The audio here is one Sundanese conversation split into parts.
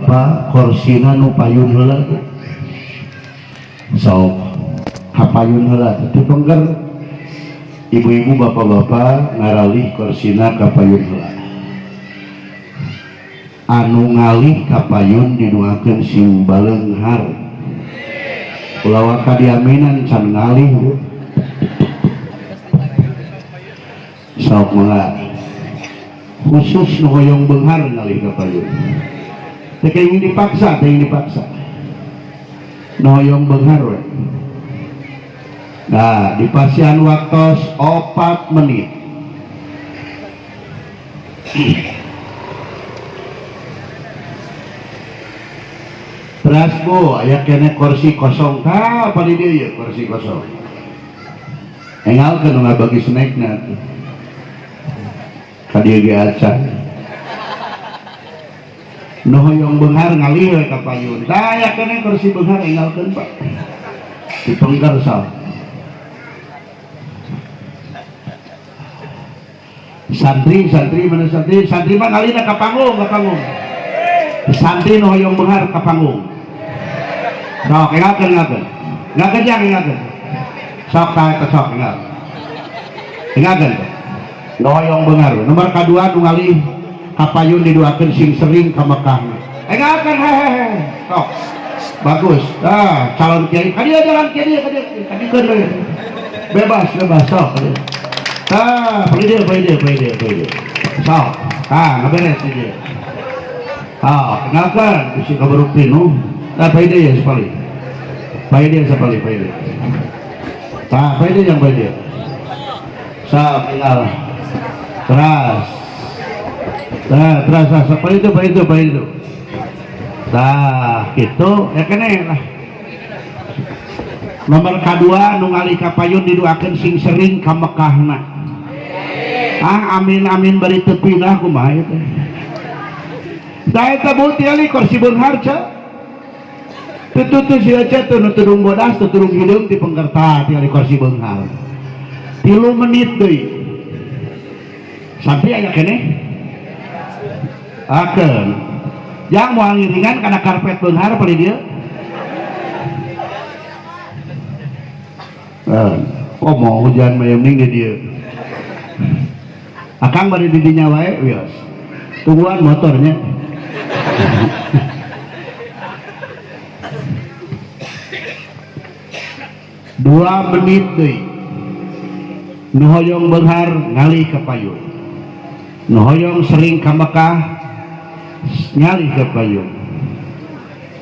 Bapak-bapak korsina nu payun heula teh. Sok kapayun heula teh pengker. Ibu-ibu bapak-bapak ngaralih korsina kapayun heula. Anu ngalih kapayun diduakeun sing baleunghar. Ulah waka diaminan can ngalih Bu. Sok mangga. Khusus nu hoyong beunghar ngalih kapayun. Teu kenging dipaksa, teu kenging dipaksa. Nu hoyong beunghar we. Nah, di pasian waktos 4 menit. Teras Bu, aya kene kursi kosong. Tah, apa di dieu ye kursi kosong. Engalkeun nu ngabagi snackna tuh. Ka dieu ge acan. Nu hoyong beunghar ngalih we ka payun. Tah, aya kene kursi beunghar engalkeun Pak. Dipengker sal. Santri, santri mana santri? Santri mah ngalihna ka panggung, ka panggung. Santri nu hoyong beunghar ka panggung. Sok engalkeun, engalkeun. Engalkeun jang engalkeun. Sok ka eta sok engal. Engalkeun. Nu hoyong beunghar. Nomor kadua nu ngalih ka payun diduakeun sing sering ka Mekah. Engalkeun hehehe. Sok. Bagus. Ah, calon kiai. Ka dieu jalan kiai, ka dieu. Ka dieu we. Bebas, bebas sok ka dieu. Ah, pergi dia, pergi dia, pergi dia, pergi dia. Sok. Ah, ngaberes di dia. Ah, kenalkan bisi kabaruk pinuh. Nah, pergi dia ya sekali. Pergi dia sekali, pergi dia. Nah, pergi dia yang pergi dia. Sok, tinggal. Teras. Nah, teras, teras. Pergi itu, pergi itu, pergi itu. Nah, gitu. Ya kene lah. Nomor kedua nu ngalih ka payun didoakeun sing sering ka Mekahna. Ah, amin amin bari teu pindah kumaha ieu teh. Da eta bu tiali kursi beunghar ca. Teu sia ca teu nu tudung bodas teu tudung hideung ti pengkerta tiali kursi beunghar. 3 menit deui. Sampai aya keneh. Akeun. Jang moal ngiringan kana karpet beunghar paling dieu. Oh mau hujan mah yang di dieu. Akang bari di dinya wae wios. Tungguan motornya. 2 menit deui. Nu hoyong beunghar ngalih ka payun. Nu hoyong sering ka Mekah ngalih ka payun.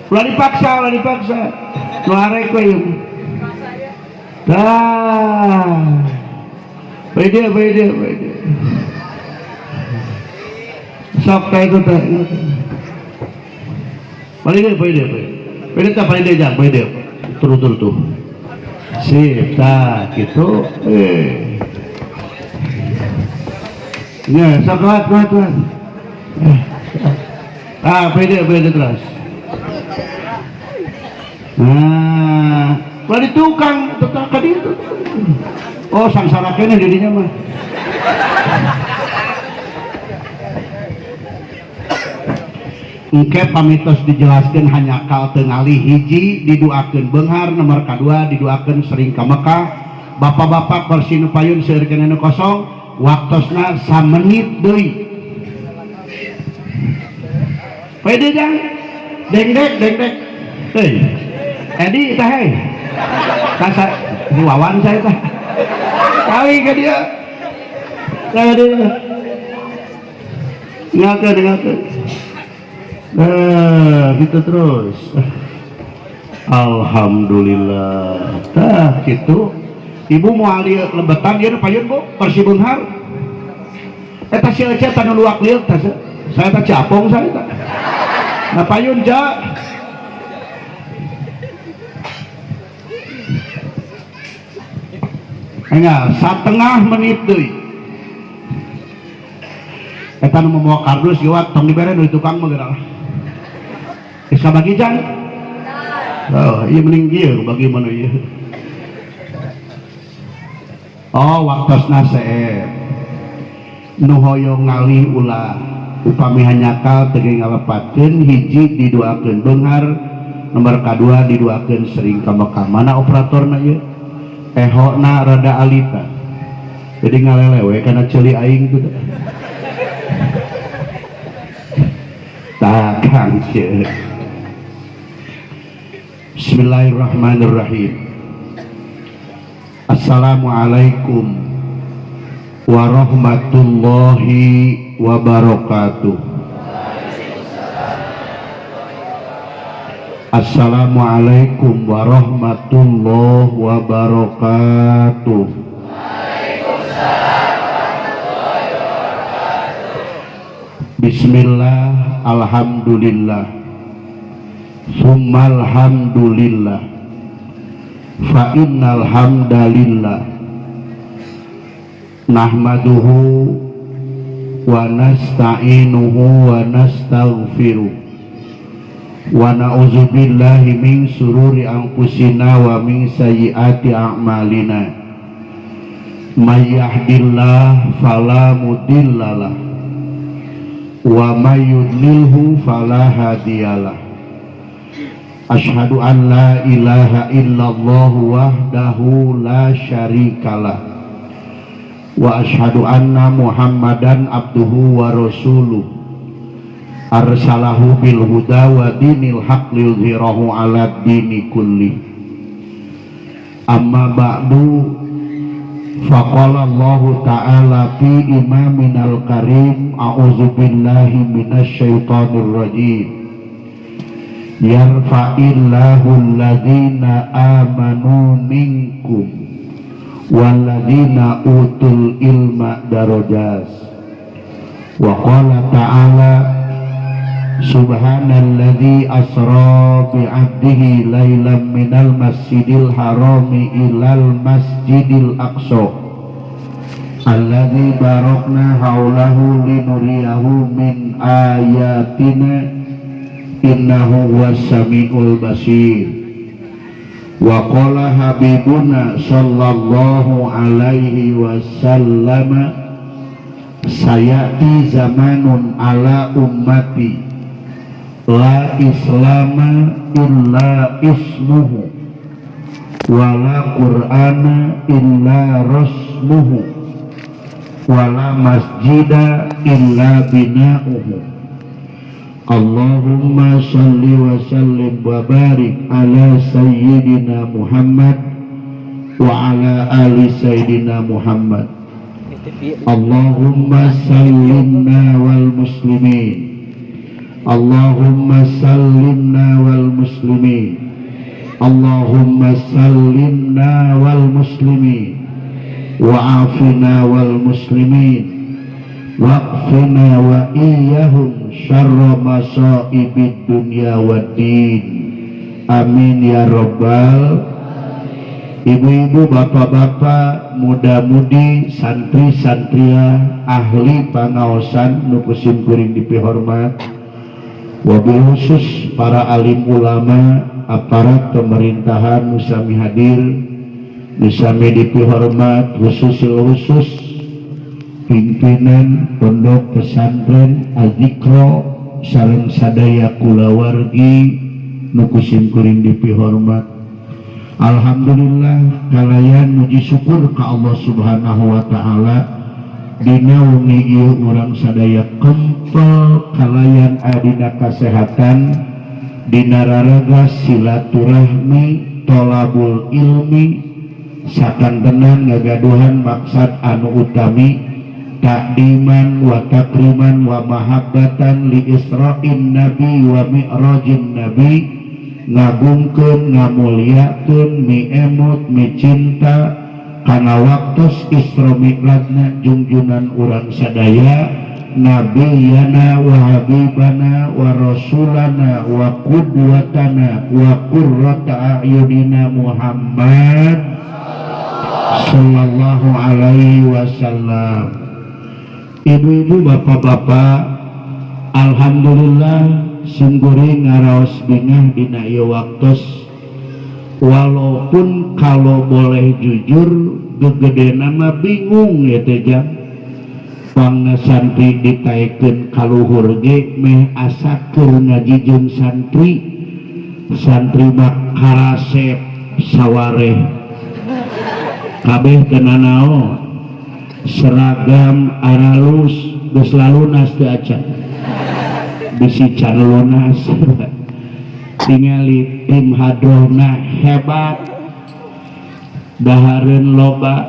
Ulah dipaksa, ulah dipaksa. Nu arek we ieu. Dah. Bae dia, bae dia, bae dia. Sok teh itu teh. Balik dia, balik dia, balik. Balik dia, balik dia, jangan, balik dia. Turun, turun, tuh. Sip, tah, gitu. Ya, sok kuat, kuat, kuat. Ah, balik dia, balik dia terus. Nah, kalau di tukang, tukang ke dia. Oh, sangsara kene dirinya mah. Engke pamitos dijelaskan hanya kal teu ngalih hiji diduakeun beunghar, nomor kadua diduakeun sering ka Mekah. Bapak-bapak kursi nu payun seueur keneh nu kosong, waktosna samenit deui. Pede jang. Dengdek, dengdek. Hei. Edi tah hei. Kasa wawan saya tah. Kali ke dia. Ke dia. Ngakeun, ngakeun. Nah, gitu terus. Alhamdulillah. Tah gitu. Ibu mau ali lebetan ieu payun Bu, kursi beunghar. Eta si Ece tah nu luak lieuk tah. Saya tah capong saya tah. Nah payun ja. Enggak, 1,5 menit deui. Eta nu mawa kardus ieu tong dibere nu tukang mah geura. Bisa bagi jang? Oh, iya mending ieu bagi mana ieu. Oh, waktosna seep. Nu hoyong ngalih ulah. Upami hanjakal teu ngalepatkeun, hiji didoakeun beunghar, nomor kadua didoakeun sering ka Mekah. Mana operatorna ieu? Ehona rada alita, jadi ngalelewe kana ceuli aing tuh. Tah, Kang Cie. Bismillahirrahmanirrahim. Assalamualaikum warahmatullahi wabarakatuh. Assalamualaikum warahmatullahi wabarakatuh. Bismillah, alhamdulillah, summalhamdulillah, fa innal hamdalillah, nahmaduhu wa nasta'inuhu wa nastaghfiruh wa na'udzubillahi min sururi anfusina wa min sayyiati a'malina. May yahdillah fala mudhillalah wa may yudlilhu fala hadiyalah. Asyhadu an la ilaha illallah wahdahu la syarikalah wa asyhadu anna Muhammadan abduhu wa rasuluh arsalahu bil huda wa dinil haq liyudhhirahu ala dini kulli. Amma ba'du, faqala Allahu ta'ala fi imaminal karim, a'udzu billahi minasyaitonir rajim. Yarfa'illahu alladzina amanu minkum walladzina utul ilma darajat. Wa qala ta'ala subhanalladzi asra bi'abdihi lailan minal masjidil harami ilal masjidil aqsa alladzi barakna haulahu linuriyahu min ayatina innahu huwas samiul basir. Wa qala habibuna sallallahu alaihi wasallam, sayati zamanun ala ummati la islama illa ismuhu wala qur'ana illa rasmuhu wala masjida illa bina'uhu. Allahumma salli wa sallim wa barik ala sayyidina Muhammad wa ala ali sayyidina Muhammad. Allahumma sallimna wal muslimin. Allahumma sallimna wal muslimin. Allahumma sallimna wal muslimin wa afina wal muslimin waqfina wa iyyahum syarra masaibid dunya waddin. Amin ya rabbal. Ibu-ibu, bapak-bapak, muda-mudi, santri-santria, ahli pangaosan nu kusim kuring dipihormat, wabil khusus para alim ulama, aparat pemerintahan nu sami hadir, nu sami dipihormat, khususil khusus pimpinan pondok pesantren Az-Zikro sareng sadaya kulawargi nu kusim kuring dipihormat. Alhamdulillah, kalayan muji syukur ka Allah Subhanahu wa taala dina wengi ieu urang sadaya kempel kalayan adina kasehatan, dina raraga silaturahmi, tolabul ilmi, sakantenan ngagaduhan maksad anu utami takdiman wa takriman wa mahabbatan li isra'in nabi wa mi'rajin nabi, ngagungkeun, ngamuliakeun, miemut, micinta kana waktos Isra Mi'rajna jungjunan urang sadaya nabiyana wa habibana wa rasulana wa qudwatana wa qurrata a'yunina Muhammad sallallahu alaihi wasallam. Ibu-ibu, bapak-bapak, alhamdulillah sungguring ngaraos bingah dina ieu waktos. Walaupun kalau boleh jujur gegedena mah bingung ya teh jam. Pangna santri ditaekkeun ka luhur ge meh asa keur ngaji jeung santri. Santri mah karasep sawareh kabeh teu nanaon, seragam aralus, geus lalunas teu acan, bisi can lunas. Tingali tim hadrohna hebat, dahareun loba,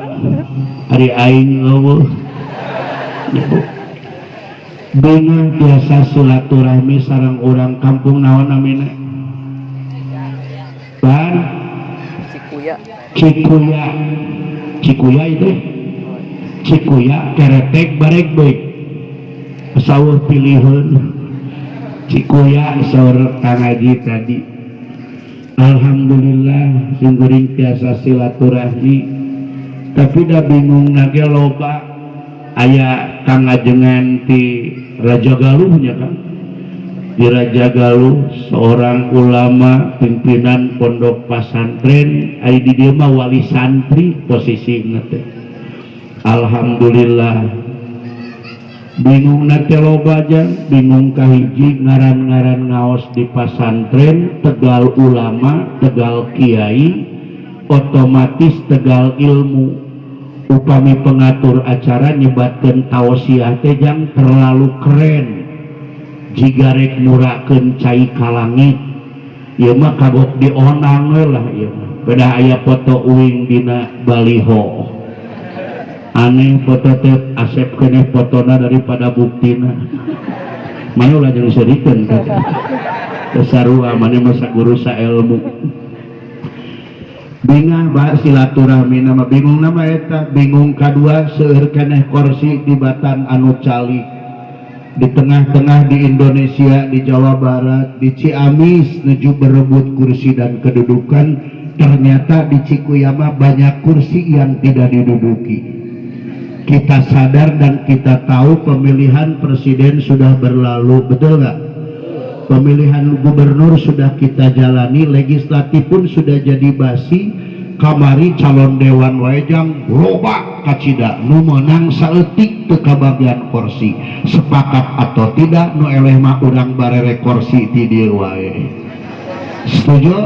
ari aing euweuh. Ya, Bu. Bingung biasa silaturahmi sareng urang kampung naon namina? Ban Cikuya. Cikuya. Cikuya itu Cikuya keretek Baregbeg sawah pilihan Cikuya saur Kang Haji tadi. Alhamdulillah singkuring tiasa silaturahmi, tapi dah bingung nage loba. Aya Kang Ajengan ti Raja Galuhnya kan, di Raja Galuh seorang ulama pimpinan pondok pesantren, aya di dieu mah wali santri posisi teh. Alhamdulillah. Bingung teh loba jang. Bingung kahiji, ngaran-ngaran ngaos di pasantren, tegal ulama, tegal kiai, otomatis tegal ilmu. Upami pengatur acara nyebatkeun tausiah teh jang terlalu keren, jiga rek murakeun cai ka langit. Ieu mah kagok dionang we lah ieu mah. Beda aya foto uing dina baliho, aneh foto teh, asep keneh fotona daripada buktina. Mana ulah jeung seurikeun teh. Teu sarua maneh masa guru saelmu. Bingah bah silaturahmi nama. Bingung nama eta. Bingung kadua, seueur keneh kursi di batan anu calik di tengah-tengah di Indonesia, di Jawa Barat, di Ciamis nuju berebut kursi dan kedudukan. Ternyata di Cikuyama banyak kursi yang tidak diduduki. Kita sadar dan kita tahu pemilihan presiden sudah berlalu, betul nggak? Pemilihan gubernur sudah kita jalani, legislatif pun sudah jadi basi. Kamari calon dewan wae jang loba kacida, nu menang saeutik teu kabagian kursi. Sepakat atau tidak, nu eleh mah urang barere kursi ti dieu wae. Setuju?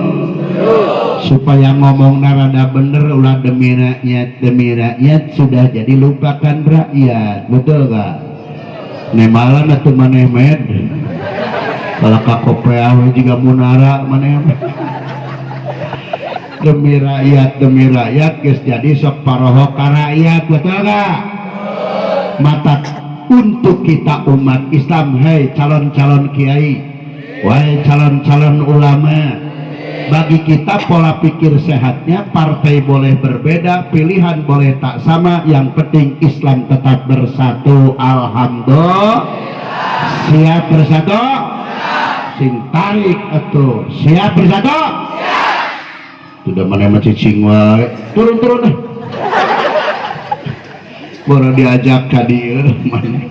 Supaya ngomong rada bener, ulah demi rakyat, demi rakyat sudah jadi lupakan rakyat, betul gak? Nemalan atuh maneh med kalau kakopeah we juga munara maneh mah. Demi rakyat, demi rakyat geus jadi sok paroho ka rakyat, betul gak? Mata untuk kita umat Islam, hei calon-calon kiai, wahai calon-calon ulama, bagi kita pola pikir sehatnya partai boleh berbeda, pilihan boleh tak sama, yang penting Islam tetap bersatu. Alhamdulillah. Siap bersatu? Sing tarik atuh. Siap bersatu? Sudah mana mah cicing wae. Turun-turun deh. Baru diajak ka dieu mana.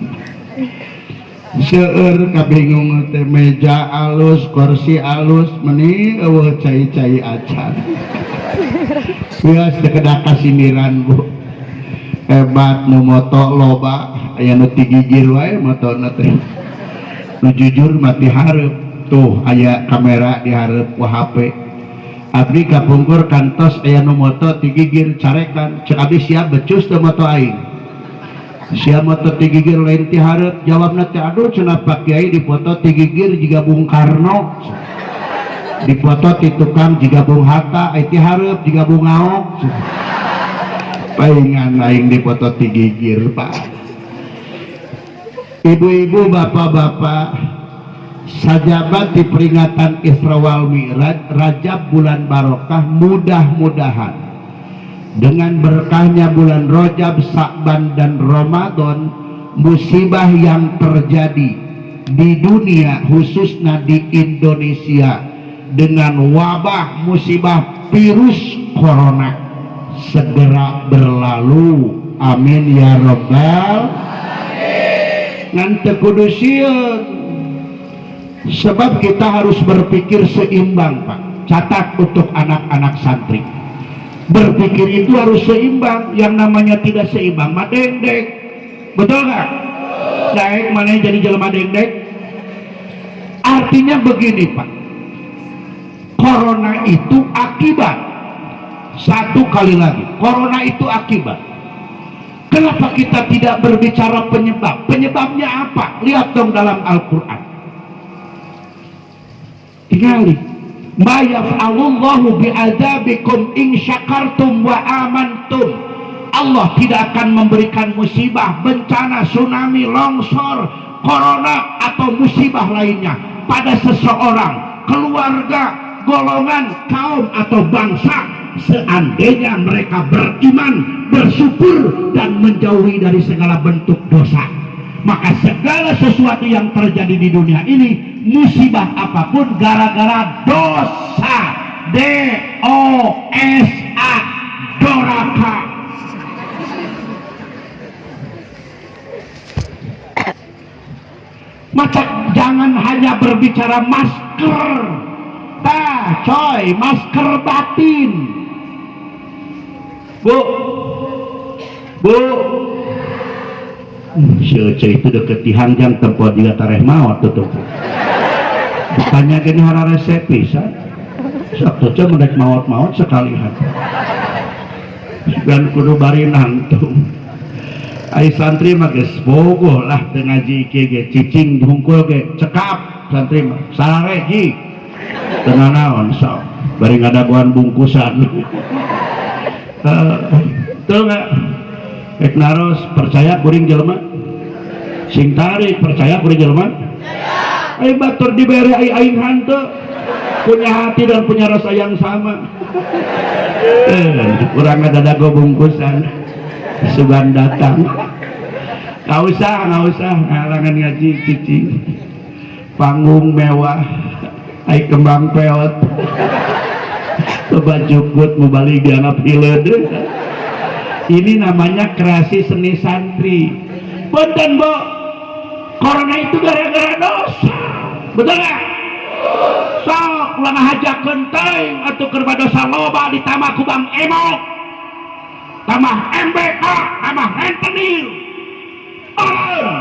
Seueur kabingung teh, meja alus, kursi alus, meni euweuh cai-cai acan. Bias teu kedah kasindiran, Bu. Hebat nu moto loba, aya nu ti gigir wae motona teh. Nu jujur mah ti hareup. Tuh aya kamera di hareup ku HP. Abdi kapungkur kantos aya nu moto ti gigir carekan, cek abdi, "Siap becus teu moto aing? Siap moto ti gigir lain ti hareup?" Jawabna teh, "Aduh," cenah, "Pak Kiai dipoto ti gigir jiga Bung Karno, dipoto ti tukang jiga Bung Hatta, ai ti hareup jiga Bung Ahok." Paingan aing dipoto ti gigir, Pak. Ibu-ibu, bapak-bapak, sajabat di peringatan Isra wal Mi'raj, Rajab bulan barokah, mudah-mudahan dengan berkahnya bulan Rajab, Sa'ban dan Ramadan, musibah yang terjadi di dunia, khususnya di Indonesia dengan wabah musibah virus corona segera berlalu. Amin ya robbal. Ngan teu kudu sieun, sebab kita harus berpikir seimbang, Pak. Catat untuk anak-anak santri, berpikir itu harus seimbang. Yang namanya tidak seimbang mah dendek. Betul nggak? Daek mana jadi jelema dengdek? Artinya begini, Pak, corona itu akibat. Satu kali lagi, corona itu akibat. Kenapa kita tidak berbicara penyebab? Penyebabnya apa? Lihat dong dalam Al-Quran. Tinggali. Ma yaf'alullahu bi'adzabikum in syakartum wa amantum. Allah tidak akan memberikan musibah, bencana, tsunami, longsor, corona, atau musibah lainnya pada seseorang, keluarga, golongan, kaum, atau bangsa seandainya mereka beriman, bersyukur, dan menjauhi dari segala bentuk dosa. Maka segala sesuatu yang terjadi di dunia ini, musibah apapun, gara-gara dosa. DOSA, doraka. Maka jangan hanya berbicara masker. Tah, coy, masker batin. Bu, bu, si Ece itu deket di Hangjang tempat juga tareh maot tutup. Bukannya gini hara resep pisan. Sok tuh merek maot-maot sekalian. Dan kudu bari nangtung. Ai santri mah geus bogoh lah teu ngaji kieu ge cicing hungkul ge cekap santri mah sarare ji. Teu nanaon sok bari ngadagoan bungkusan. Betul nggak? Rek naros percaya kuring jelema? Sing tarik percaya kuring jelema? Ai batur dibere ai aing hanteu. Punya hati dan punya rasa yang sama. Kurang ada dago bungkusan. Sugan datang. Nggak usah, nggak usah ngalangan ngaji cicing. Panggung mewah, ai kembang peot. Coba jukut mau balik dianggap hileud. Ini namanya kreasi seni santri. Punten, Bu. Corona itu gara-gara dosa. Betul nggak? Sok ulah ngahajakeun teuing atuh keur dosa loba ditambah ku Bang Emok. Tambah MBK, tambah rentenir. Eureun.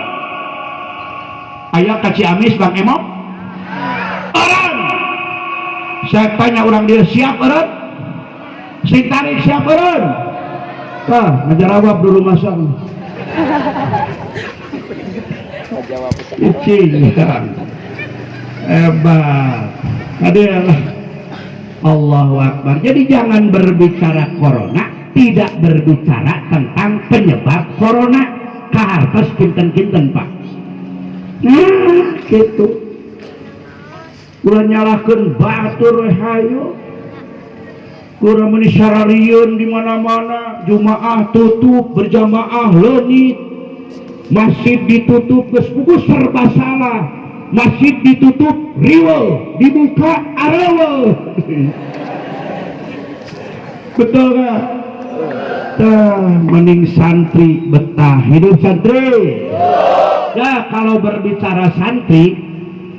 Aya ka Ciamis Bang Emok? Eureun. Saya tanya orang dia siap eureun? Sing tarik siap eureun? Ah, ngejawab dulu masang. Cicing. Hebat. Hadirlah. Allahu Akbar. Jadi jangan berbicara corona, tidak berbicara tentang penyebab corona. Kahartos kinten-kinten, Pak. Nah, gitu. Ulah nyalahkeun batur we hayo. Kurang meni sararieun di mana-mana, jumaah tutup, berjamaah leunit, masjid ditutup, geus puguh serba salah. Masjid ditutup, riweuh, dibuka areueuh. Betul gak? Tah, mending santri betah hidup santri. Ya kalau berbicara santri,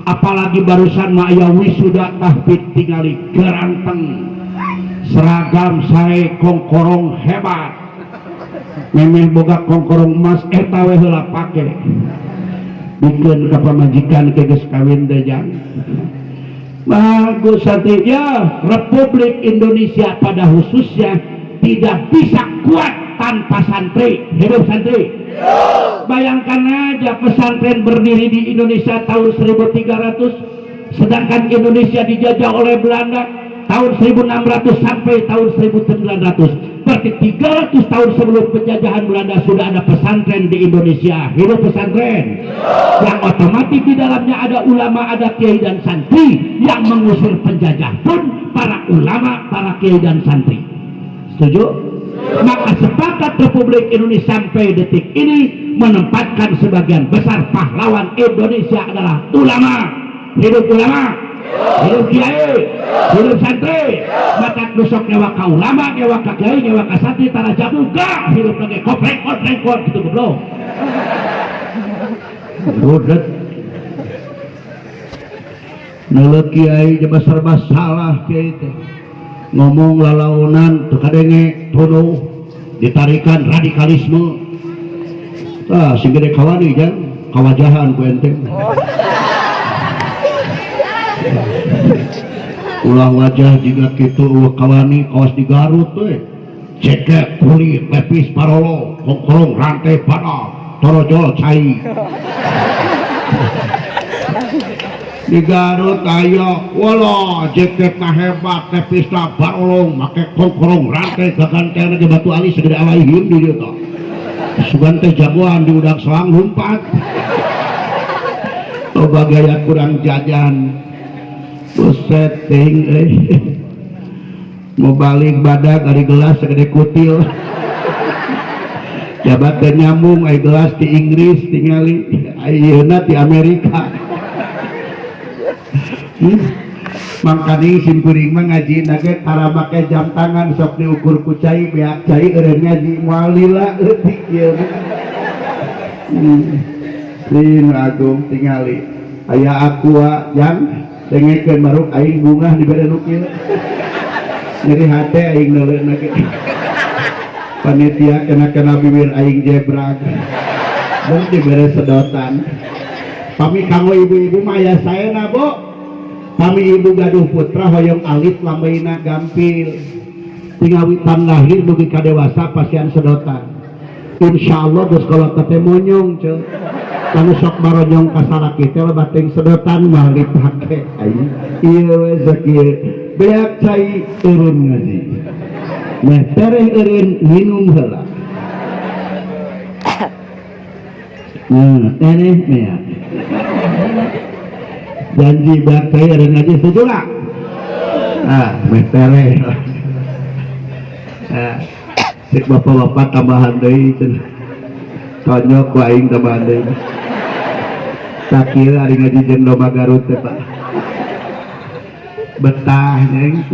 apalagi barusan mah aya wisuda tahfidz tingali geranteng. Seragam sae kongkorong hebat. Memeh boga kongkorong emas eta we heula pake. Bikeun ka pamajikan ke geus kawin teh jang. Bagus santri ya, Republik Indonesia pada khususnya tidak bisa kuat tanpa santri. Hidup santri. Bayangkan aja pesantren berdiri di Indonesia tahun 1300, sedangkan Indonesia dijajah oleh Belanda tahun 1600 sampai tahun 1900. Berarti 300 tahun sebelum penjajahan Belanda sudah ada pesantren di Indonesia. Hidup pesantren. Yang otomatis di dalamnya ada ulama, ada kiai dan santri. Yang mengusir penjajah pun para ulama, para kiai dan santri. Setuju? Maka sepakat Republik Indonesia sampai detik ini menempatkan sebagian besar pahlawan Indonesia adalah ulama. Hidup ulama, hidup kiai, hidup santri. Maka nusok nyewa ka ulama, nyewa ka kiai, nyewa ka santri, tara jabuka hidup lagi koprek rekod gitu goblok. Rudet. Nuluk kiai jaba serba salah kiai teh. Ngomong lalaunan teu kadenge tuduh ditarikan radikalisme. Tah sing gede kawani jang kawajahan ku ente. Ulah wajah jiga kitu eueuh kawani kawas di Garut we. Ceket kulit lepis parolo kongkorong rantai pada torojol cai. Di Garut aya wala jaketna hebat lepisna barolong make kongkorong rantai gagantena ge batu alis segede alaihim di dieu tah. Sugan teh jagoan di udang selang lumpat. Loba gaya kurang jajan. Buset teuing euy. Mau balik badak ari gelas segede kutil. Jabat teh nyambung ai gelas di Inggris tingali ayeuna di Amerika. Mangkaning simkuring mah ngaji ge tara make jam tangan sok diukur ku cai beak cai eureun ngaji moal lila leutik ieu mah. Sing agung tingali aya aqua jang dengekeun maruk aing bungah dibere nu kieu. Nyeri hate aing neuleuna ge. Panitia kena-kena bibir aing jebrag. Mun dibere sedotan. Pami kanggo ibu-ibu mah aya saena, Bu. Pami ibu gaduh putra hoyong alit lambeina gampil. Tingawitan lahir dugi ka dewasa pasian sedotan. Insyaallah geus kolot teh monyong ceu. Anu sok maronyong ka salaki teh loba teuing sedotan moal dipake aing. Ieu we sakieu. Beak cai eureun ngaji. Meh tereh eureun minum heula. Nah, tereh mea. Janji beak cai eureun ngaji setuju nggak? Ah, meh tereh. Ah, cek bapak-bapak tambahan deui cenah. Tonyok ku aing tambahan deui. Sakieu ari ngaji jeung domba Garut teh, Pak. Betah neng.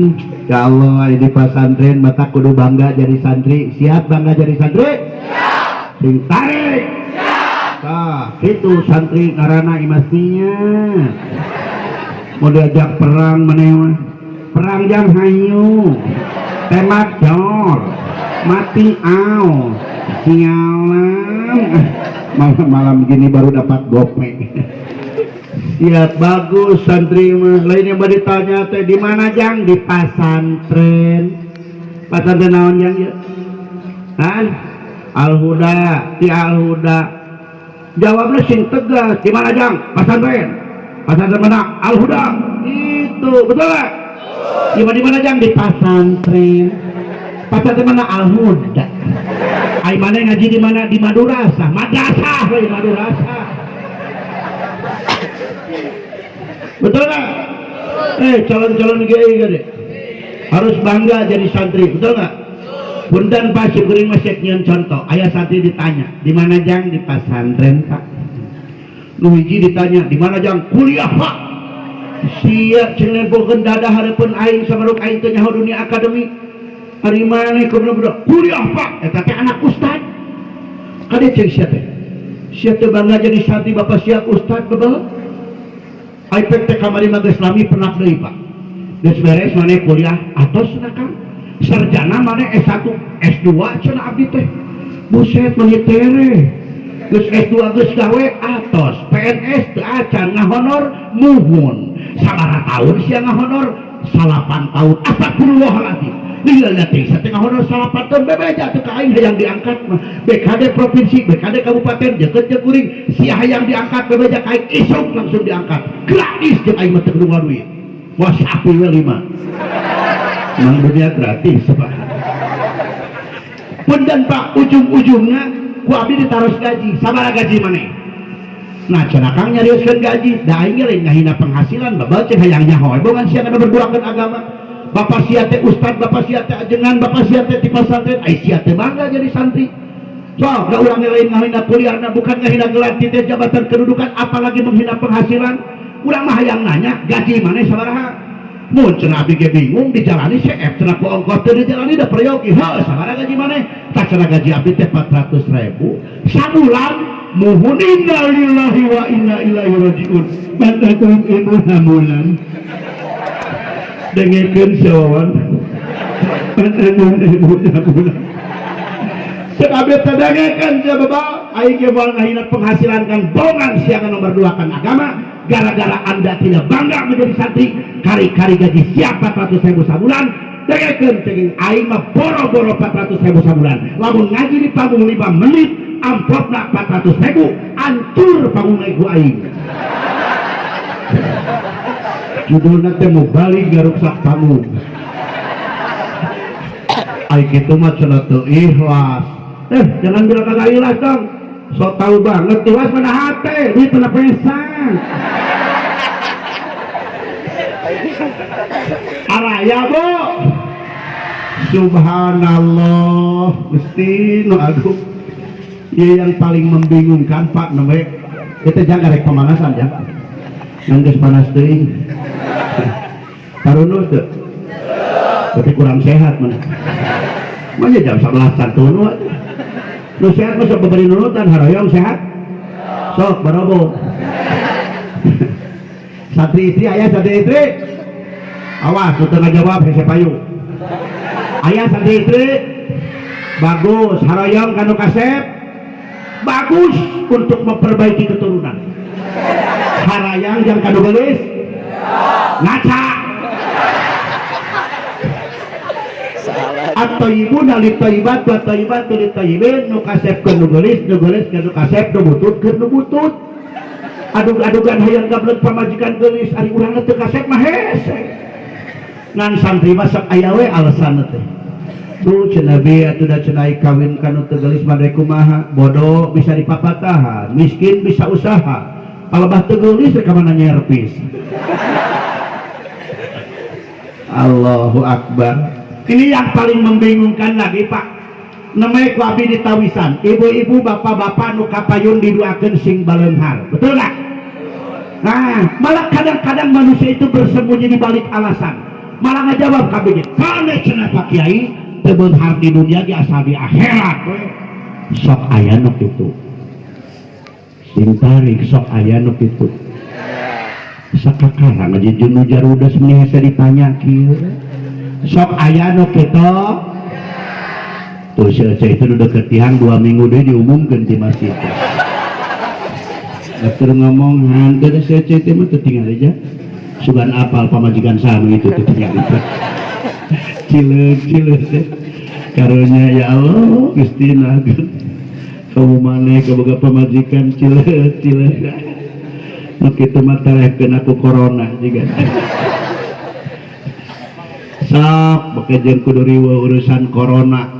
Ya Allah, di pesantren mata kudu bangga jadi santri. Siap bangga jadi santri? Siap. Sing tarik. Siap. Tah, itu santri ngaranna imasnya. Mau diajak perang maneh mah. Perang jang hayu. Tembak jor. Mati au. Sialan. Malam-malam gini baru dapat gope. Siap bagus santri mah. Lain yang bari tanya teh di mana jang? Di pasantren. Pasantren naon jang ieu? Hah? Al-Huda, di Al-Huda. Jawabnya sing tegas. Di mana jang? Pasantren. Pasantren mana? Al-Huda. Itu betul nggak? Di mana jang? Di pasantren. Pasantren mana? Al-Huda. Ai mana ngaji di mana? Di Madurasa. Madrasah we Madurasa. Betul nggak? Calon-calon GI gede harus bangga jadi santri, betul nggak? Punten Pak syukurin masih nyeun contoh. Ayah santri ditanya, di mana jang? Di pasantren Pak. Nu hiji ditanya, di mana jang? Kuliah Pak. Sia ceung nempelkeun dada hareupeun aing samaruk aing teu nyaho dunia akademik. Ari maneh kudu budak kuliah Pak. Eta teh anak ustad. Kade ceung sia teh? Sia teh bangga jadi santri bapak sia ustad bebel. Aipek teh kamari mah geus lami penak deui Pak. Geus beres maneh kuliah atos cenah Kang. Sarjana maneh S1, S2 cenah abdi teh. Buset maneh tereh. Geus S2 geus gawe atos, PNS teu acan ngahonor muhun. Sabaraha tahun sia ngahonor? 8 tahun. Astagfirullahaladzim. Lila teh satengah ngahonor 8 tahun bebeja teu ka aing hayang diangkat mah. BKD provinsi, BKD kabupaten deukeut jeung kuring, sia hayang diangkat bebeja ka aing isuk langsung diangkat. Gratis jeung aing mah teu kudu duit. Wah sapi we 5. Mang dunia gratis Pak. Punten Pak, ujung-ujungnya ku abdi ditaros gaji. Sabaraha gaji maneh? Nah, cenah Kang nyarioskeun gaji, da aing ge lain ngahina penghasilan, babal cing hayang nyaho we bogan sia kana berduakeun agama. Bapak sia teh ustad, bapak sia teh ajengan, bapak sia teh ti pasantren, ai sia teh bangga jadi santri. So, da urang lain ngahina kuliahna, bukan ngahina gelar titel jabatan kedudukan, apalagi menghina penghasilan. Urang mah hayang nanya, gaji maneh sabaraha? Mun cenah abdi ge bingung dijalani CF cenah ku ongkos teu dijalani da peryogi. Heuh, sabaraha gaji maneh? Tah cenah gaji abdi teh 400.000 sabulan. Muhun innalillahi wa inna ilaihi rajiun. 400.000 sabulan. Dengekeun sawawan. 400.000 sabulan. Cek abdi teh dengekeun sia bapak. Aing ge moal ngahina penghasilan kan bongan siang nomor 2 kan agama. Gara-gara anda tidak bangga menjadi santri, kari-kari gaji siapa 400.000 sabulan, dengekeun ceging aing mah boro-boro 400.000 sabulan. Lamun ngaji di panggung 5 menit, amplopna 400.000, ancur panggung ku aing. Judulna teh mau balik garuksak panggung. Aing kitu mah cenah teu ikhlas. Jangan bilang kagak ikhlas dong. Sok tahu banget ikhlas mana hate, duit mana pesang. Araya bu. Subhanallah, mesti nu agung. Ya yang paling membingungkan Pak nembe kita jangan rek pemanasan ya. Ngan geus panas teuing. Tarunus teu? Berarti kurang sehat mana. Manya jam 11 tunu atuh. Nu sehat mah sok beberi nurutan haroyong sehat. Sok barobo. Santri istri aya santri istri. Awas nu teu ngajawab hese payu. Aya santri istri. Bagus haroyong kanu kasep. Bagus untuk memperbaiki keturunan. Harayang jang kanu geulis. Ngaca. At-thayyibuna lit-thayyibat wa thayyibatu lit-thayyibin, nu kasep keur nu geulis, nu geulis keur nu kasep, nu butut keur nu butut. Adug-adugan hayang gablek pamajikan geulis, ari urang teu kasep mah hese. Ngan santri mah sok aya we alasanna teh. Duh cenah bi atuh da cenah kawin ka nu teu geulis mah rek kumaha, bodoh bisa dipapatahan, miskin bisa usaha. Palebah teu geulis rek ka mana nyerpis. Allahu Akbar. Ini yang paling membingungkan lagi Pak. Namanya ku abdi ditawisan, ibu-ibu bapak-bapak nu kapayun didoakeun sing baleunghar. Betul nggak? Nah, malah kadang-kadang manusia itu bersembunyi di balik alasan. Malah ngajawab kabeh ge, "Kane cenah Pak Kiai, teu beunghar di dunia ge asal di akhirat we." Sok aya nu kitu. Sing tarik sok aya nu kitu. Sakakarang aja jeung nu jarudes meni hese ditanya kieu. Sok aya nu kitu. Tuh saya itu udah deket tiang 2 minggu deh diumumkan di masjid. Dokter ngomong, hantu ada saya itu mah tertinggal aja. Sugan apal pamajikan sama itu tertinggal aja. Cileuk cileuk teh. Karunya ya Allah, Gusti Agung. Kamu mana kaboga pamajikan cileuk cileuk. Nu kitu mah terehkeun aku corona juga. Sok beke jeung kudu riweuh urusan corona.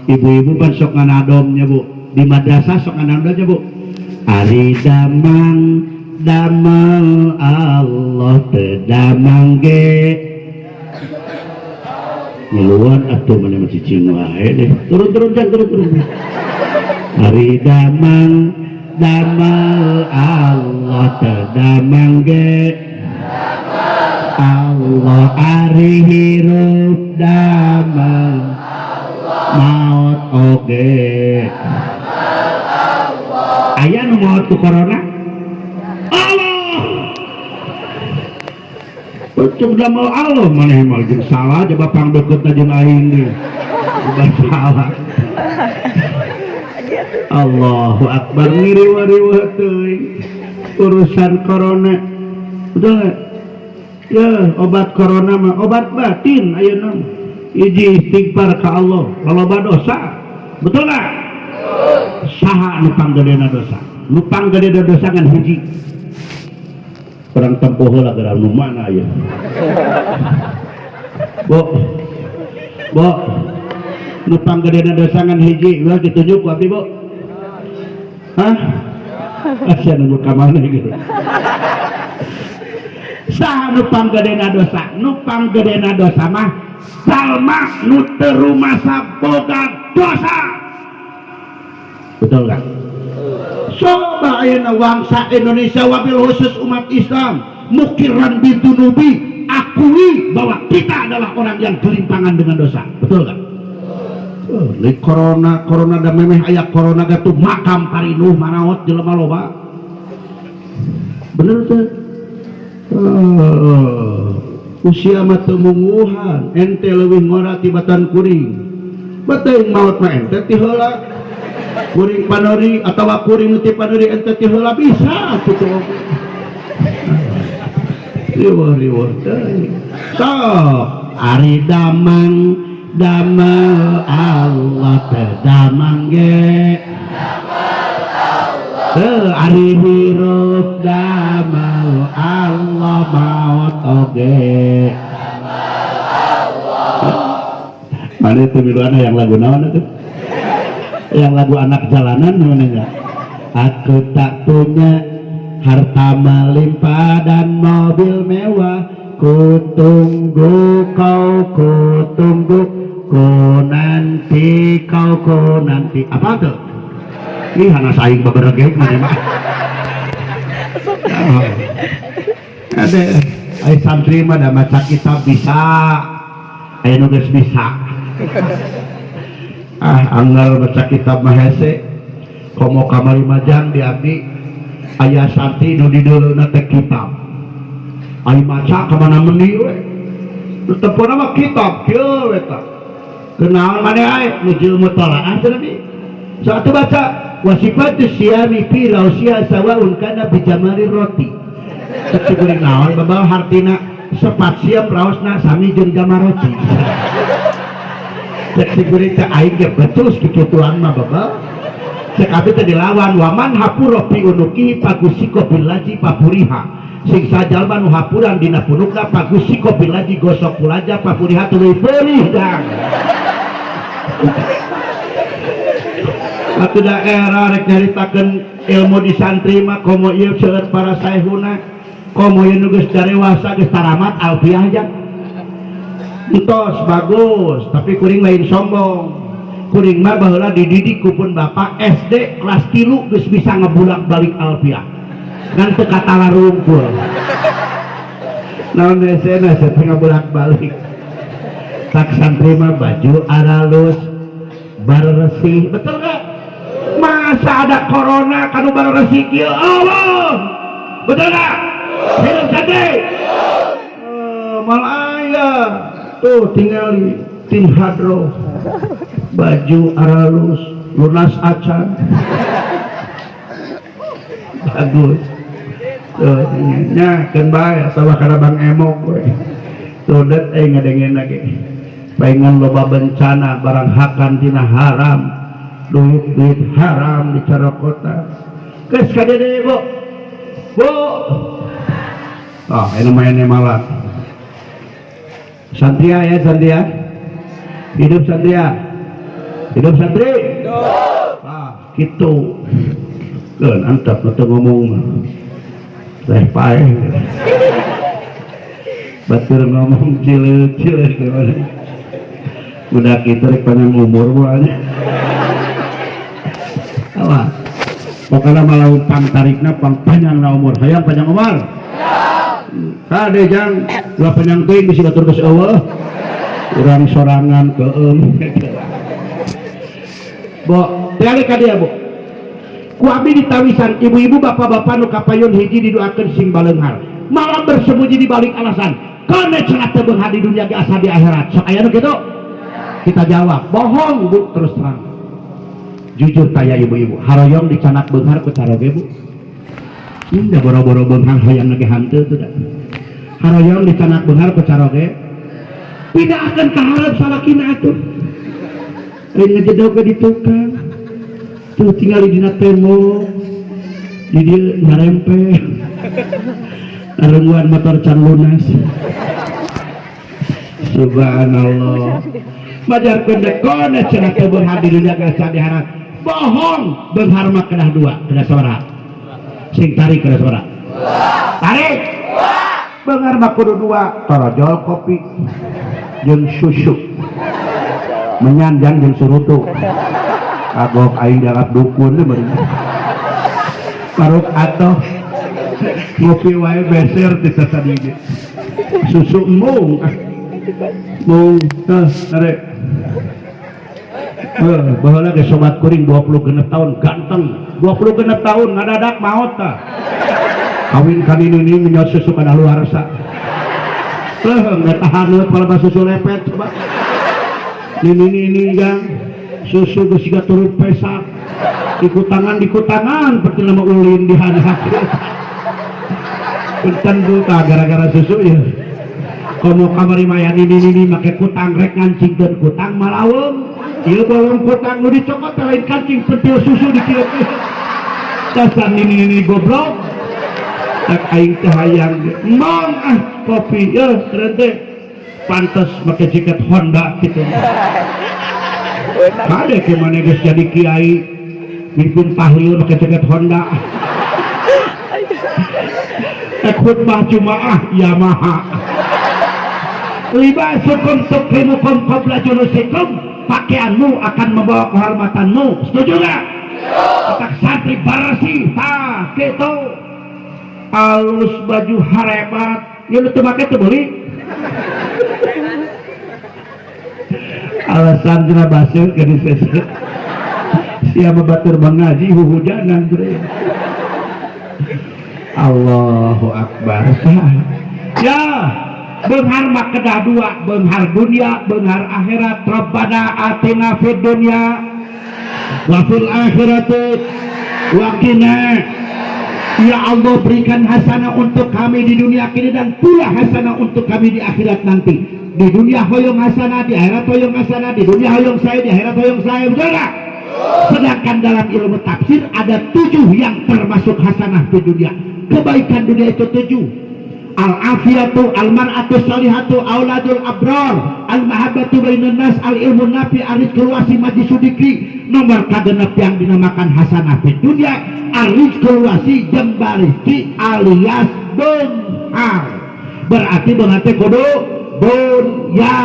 Ibu-ibu pan sok nganadomnya bu, di madrasah sok nganadomnya bu. Ari damang damel Allah teu damang ge. Ngiluan atuh maneh mah cicing wae deh. Turun-turun kan turun-turun. Ari damang damel Allah teu damang ge. Allah ari hirup damel maot oge. Aya nu maot ku corona? Allah. Cuk damel Allah maneh mah jeung salah coba pangdeukeutna jeung aing ge. Coba salah. Allahu Akbar ngiriwa-riwa teuing urusan corona. Betul nggak? Ya, obat corona mah obat batin ayeuna. Hiji istighfar ka Allah, loba dosa. Betul nggak? Saha nu panggedena dosa? Nu panggedena dosa ngan hiji. Kurang tempuh heula geura nu mana ya. Bu. Bu. Nu panggedena dosa ngan hiji, ulah ditunjuk ku abdi, Bu. Hah? Asa nunjuk ka mana gitu. Saha nu panggedena dosa? Nu panggedena dosa mah salma nu teu rumasa boga dosa. Betul nggak? Coba ayeuna bangsa Indonesia wabil khusus umat Islam mukiran bidunubi, akui bahwa kita adalah orang yang gelimpangan dengan dosa. Betul nggak? Oh, di corona, corona da memeh aya corona gatuh makam parinuh manaot jelema loba. Bener teu? Usia mah teu mungguhan, ente leuwih ngora tibatan kuring. Bateuing maot mah ente ti heula. Kuring pandeuri atawa kuring nu ti pandeuri ente ti heula bisa kitu oge. Riweuh-riweuh teuing. Sok ari damang damel Allah teh damang ge. Teu ari hirup damel Allah maot oge. Mana itu miluan yang lagu naon itu? Yang lagu anak jalanan mana enggak? Aku tak punya harta melimpah dan mobil mewah, ku tunggu kau, ku tunggu, ku nanti kau, ku nanti. Apa tuh? Ih, anak saing beberegek mana mah. Oh. Ada, ai santri mah da maca kitab bisa. Aya nu geus bisa. Ah, anggar baca kitab mah hese. Komo kamari majang di abdi aya santri nu dideuleuna teh kitab. Ai maca ka mana meuni we. Nu tempona mah kitab kieu we tah. Kenaon maneh ae nuju mutolaah cenah di. So atuh baca wasifatu siyami fi rausiha sawaun kana bi jamali roti. Cek kuring naon babal hartina sepat siam raosna sami jeung jamaroti. Cek si kuring teh aing ge becus kikituan mah babal. Cek abdi teh dilawan waman hapuro fi unuki pagusiko bilaji papuriha. Sing sajalma nu hapuran dina punukna pagusiko bilaji gosok kulaja papuriha tuluy peurih dang. Atuh da era rek nyaritakeun ilmu di santri mah komo ieu seueur para saehuna komo ieu nu geus darewasa geus taramat alfiah jang. Entos bagus, tapi kuring lain sombong. Kuring mah baheula dididik ku pun bapak SD kelas 3 geus bisa ngebulak-balik alfiah. Ngan teu katala rungkul. Naon hesena teh ngebulak-balik. Tak santri mah baju aralus bersih, betul gak? Masa ada corona kanu bersih kieu? Allah. Betul gak? Hidup santri. Mal aya. Tuh tinggal di tim hadro baju aralus lunas acan bagus tuh nya keun bae atawa kana Bang Emok we tuh det euy ngadengen lagi paingan loba bencana barang hakan tina haram duit-duit haram di carokota geus ka deui Bu Bu ah ini mainnya malah Santria ya Santria hidup Santria hidup santri hidup ah gitu kan antap atau ngomong teh paeh batur ngomong cileuk cileuk udah kita rek panjang umur buahnya apa pokoknya malah pang tarikna pang panjang na umur hayang panjang umur kade jang ulah panjang teuing bisi batur geus eueuh urang sorangan keum bo tinggal ka dia Bu ku abdi ditawisan ibu-ibu bapak-bapak nu kapayun hiji didoakeun sing baleunghar malah bersembunyi di balik alasan kana cenah teu beunghar di dunia ge asa di akhirat sok aya nu kitu kita jawab bohong Bu terus terang jujur taya ibu-ibu haroyong dicanak beunghar ku caroge Bu indah boro-boro beunghar hayang lagi hanteu tuh dah haroyong dicanak beunghar ku caroge tidak akan kaharep salakina atuh lain ngejedog ke di tukang tuh tinggal di dina tembok di dieu nyarempe narungguan motor can lunas subhanallah majarkeun dek kone cenah teu beunghar di dunia geus di akhirat bohong beunghar mah kedah dua kedah sabaraha sing tarik kedah sabaraha tarik beunghar mah kudu dua torojol kopi jeung susu menyanjang jeung surutu kagok aing dianggap dukun teh beureum maruk atoh ngopi wae beser ti sasadi ge susu embung mung teh tarik baheula ge sobat kuring 26 tahun ganteng 26 tahun ngadadak maot tah kawin kan ini menyot susu kada luarsa leuh nggak tahan leuh palebah susu lepet coba ini ini gang susu geus siga turun pesak Dikutangan dikutangan seperti nama ulin di handap. Punten, Bu, tah gara-gara susu ya. Komo kamari maya nini-nini make kutang rek ngancingkeun kutang malaweng. Ieu bolong kutang nu dicokot teh lain kancing, pentil susu dikieu-kieu. Dasar nini-nini goblok. Tak aing teh hayang emong ah kopi ya keren teh. Pantes make jaket Honda gitu. Kade ke mana geus jadi kiai mimpin tahlil make jaket Honda. Ek khutbah Jumaah Yamaha. Libasukum tukrimukum qabla julusikum, pakaianmu akan membawa kehormatanmu. Setuju nggak? Otak santri bersih tah gitu. Alus baju harebat. Ya lu teu make teu beuli. Alasan cenah baseuh ke diseseh. Siapa batur mengaji huhujanan bre. Allahu Akbar. Ya, beunghar mah kedah dua, beunghar dunia, beunghar akhirat. Rabbana atina fid dunya wa fil akhirati wa qina. Ya Allah, berikan hasanah untuk kami di dunia kini dan pula hasanah untuk kami di akhirat nanti. Di dunia hoyong hasanah, di akhirat hoyong hasanah, di dunia hoyong saya, di akhirat hoyong saya, betul nggak? Sedangkan dalam ilmu tafsir ada 7 yang termasuk hasanah di dunia. Kebaikan dunia itu 7. Al-afiyatu, al-mar'atu salihatu, auladul abrar, al-mahabbatu bainan nas, al-ilmu nafi, ar-rizqul wasi, majlisu dzikri. Nomor kagenep yang dinamakan hasanah di dunia, ar-rizqul wasi, jembar rezeki alias beunghar. Berarti beunghar teh kudu dunya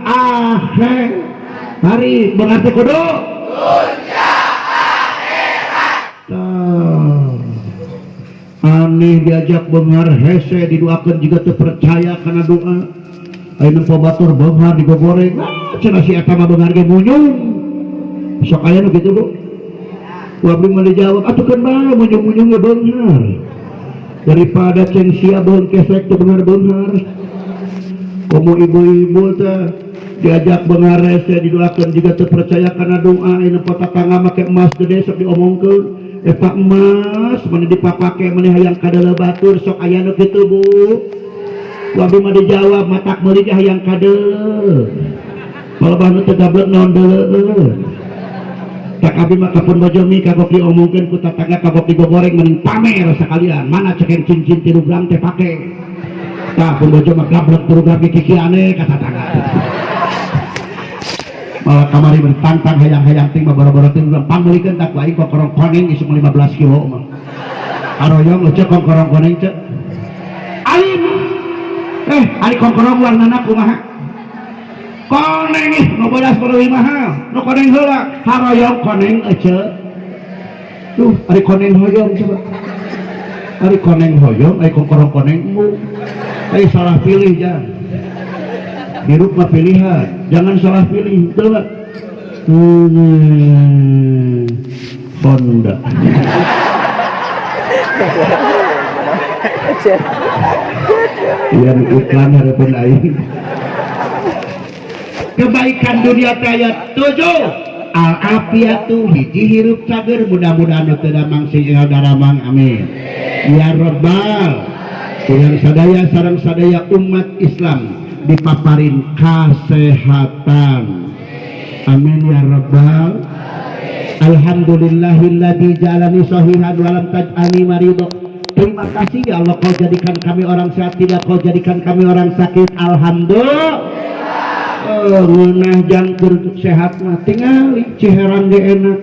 akhir. Mari beunghar teh kudu dunya akhirat. Aneh diajak beunghar hese didoakan juga teu percaya karena doa. Ayeuna nempo batur beunghar digogoreng. Ah, cenah si eta mah beunghar ge munyung. Sok aya nu kitu, Bu. Ku abdi mah dijawab, atuh keun bae munyung-munyung ge beunghar. Daripada ceng sia beung kesek teu beunghar-beunghar. Komo ibu-ibu teh diajak beunghar hese didoakan juga teu percaya karena doa. Ayeuna nempo tatangga make emas gede sok diomongkeun. Eta emas mana dipapake mana hayang kadeuleu batur, sok aya nu kitu, Bu. Ku abdi mah dijawab, matak meuli ge hayang kadeuleu. Palebah nu teu gablek naon deuleueun. Tak abdi mah kapun bojo mi kagok diomongkeun ku tatangga, kagok digogoreng, mending pamer sakalian. Mana cekeng cincin 3 gram teh pake. Tah pun bojo mah gablek 3 gram ge kikiane ka tatangga. Malah kamari bertantang hayang-hayang ting mah boro-boro ting gram pangmeulikeun tak ku aing kokorong koneng isuk 15 kilo mah. Aroyong cek kongkorong koneng cek. Alim. Ari kongkorong warnana kumaha? Koneng ih, nu bodas leuwih mahal. Nu koneng heula, haroyong koneng ece. Tuh, ari koneng hoyong coba. Ari koneng hoyong, ari kongkorong koneng embung. Salah pilih jangan. Hirup mah pilihan, jangan salah pilih, betul nggak? Honda. Yang iklan harapan aing. Kebaikan dunia teh aya 7. Al-afiyatu, hiji hirup cager, mudah-mudahan nu teu damang sing enggal daramang, amin. Ya Rabbal. Urang sadaya sareng sadaya umat Islam dipaparin kasehatan. Amin ya Rabbal. Alhamdulillahilladzi ja'alani sahihan wa lam taj'alni maridha. Terima kasih ya Allah, kau jadikan kami orang sehat, tidak kau jadikan kami orang sakit. Alhamdulillah. Oh, ngeunah jangkur sehat mah tingali ciherang ge enak.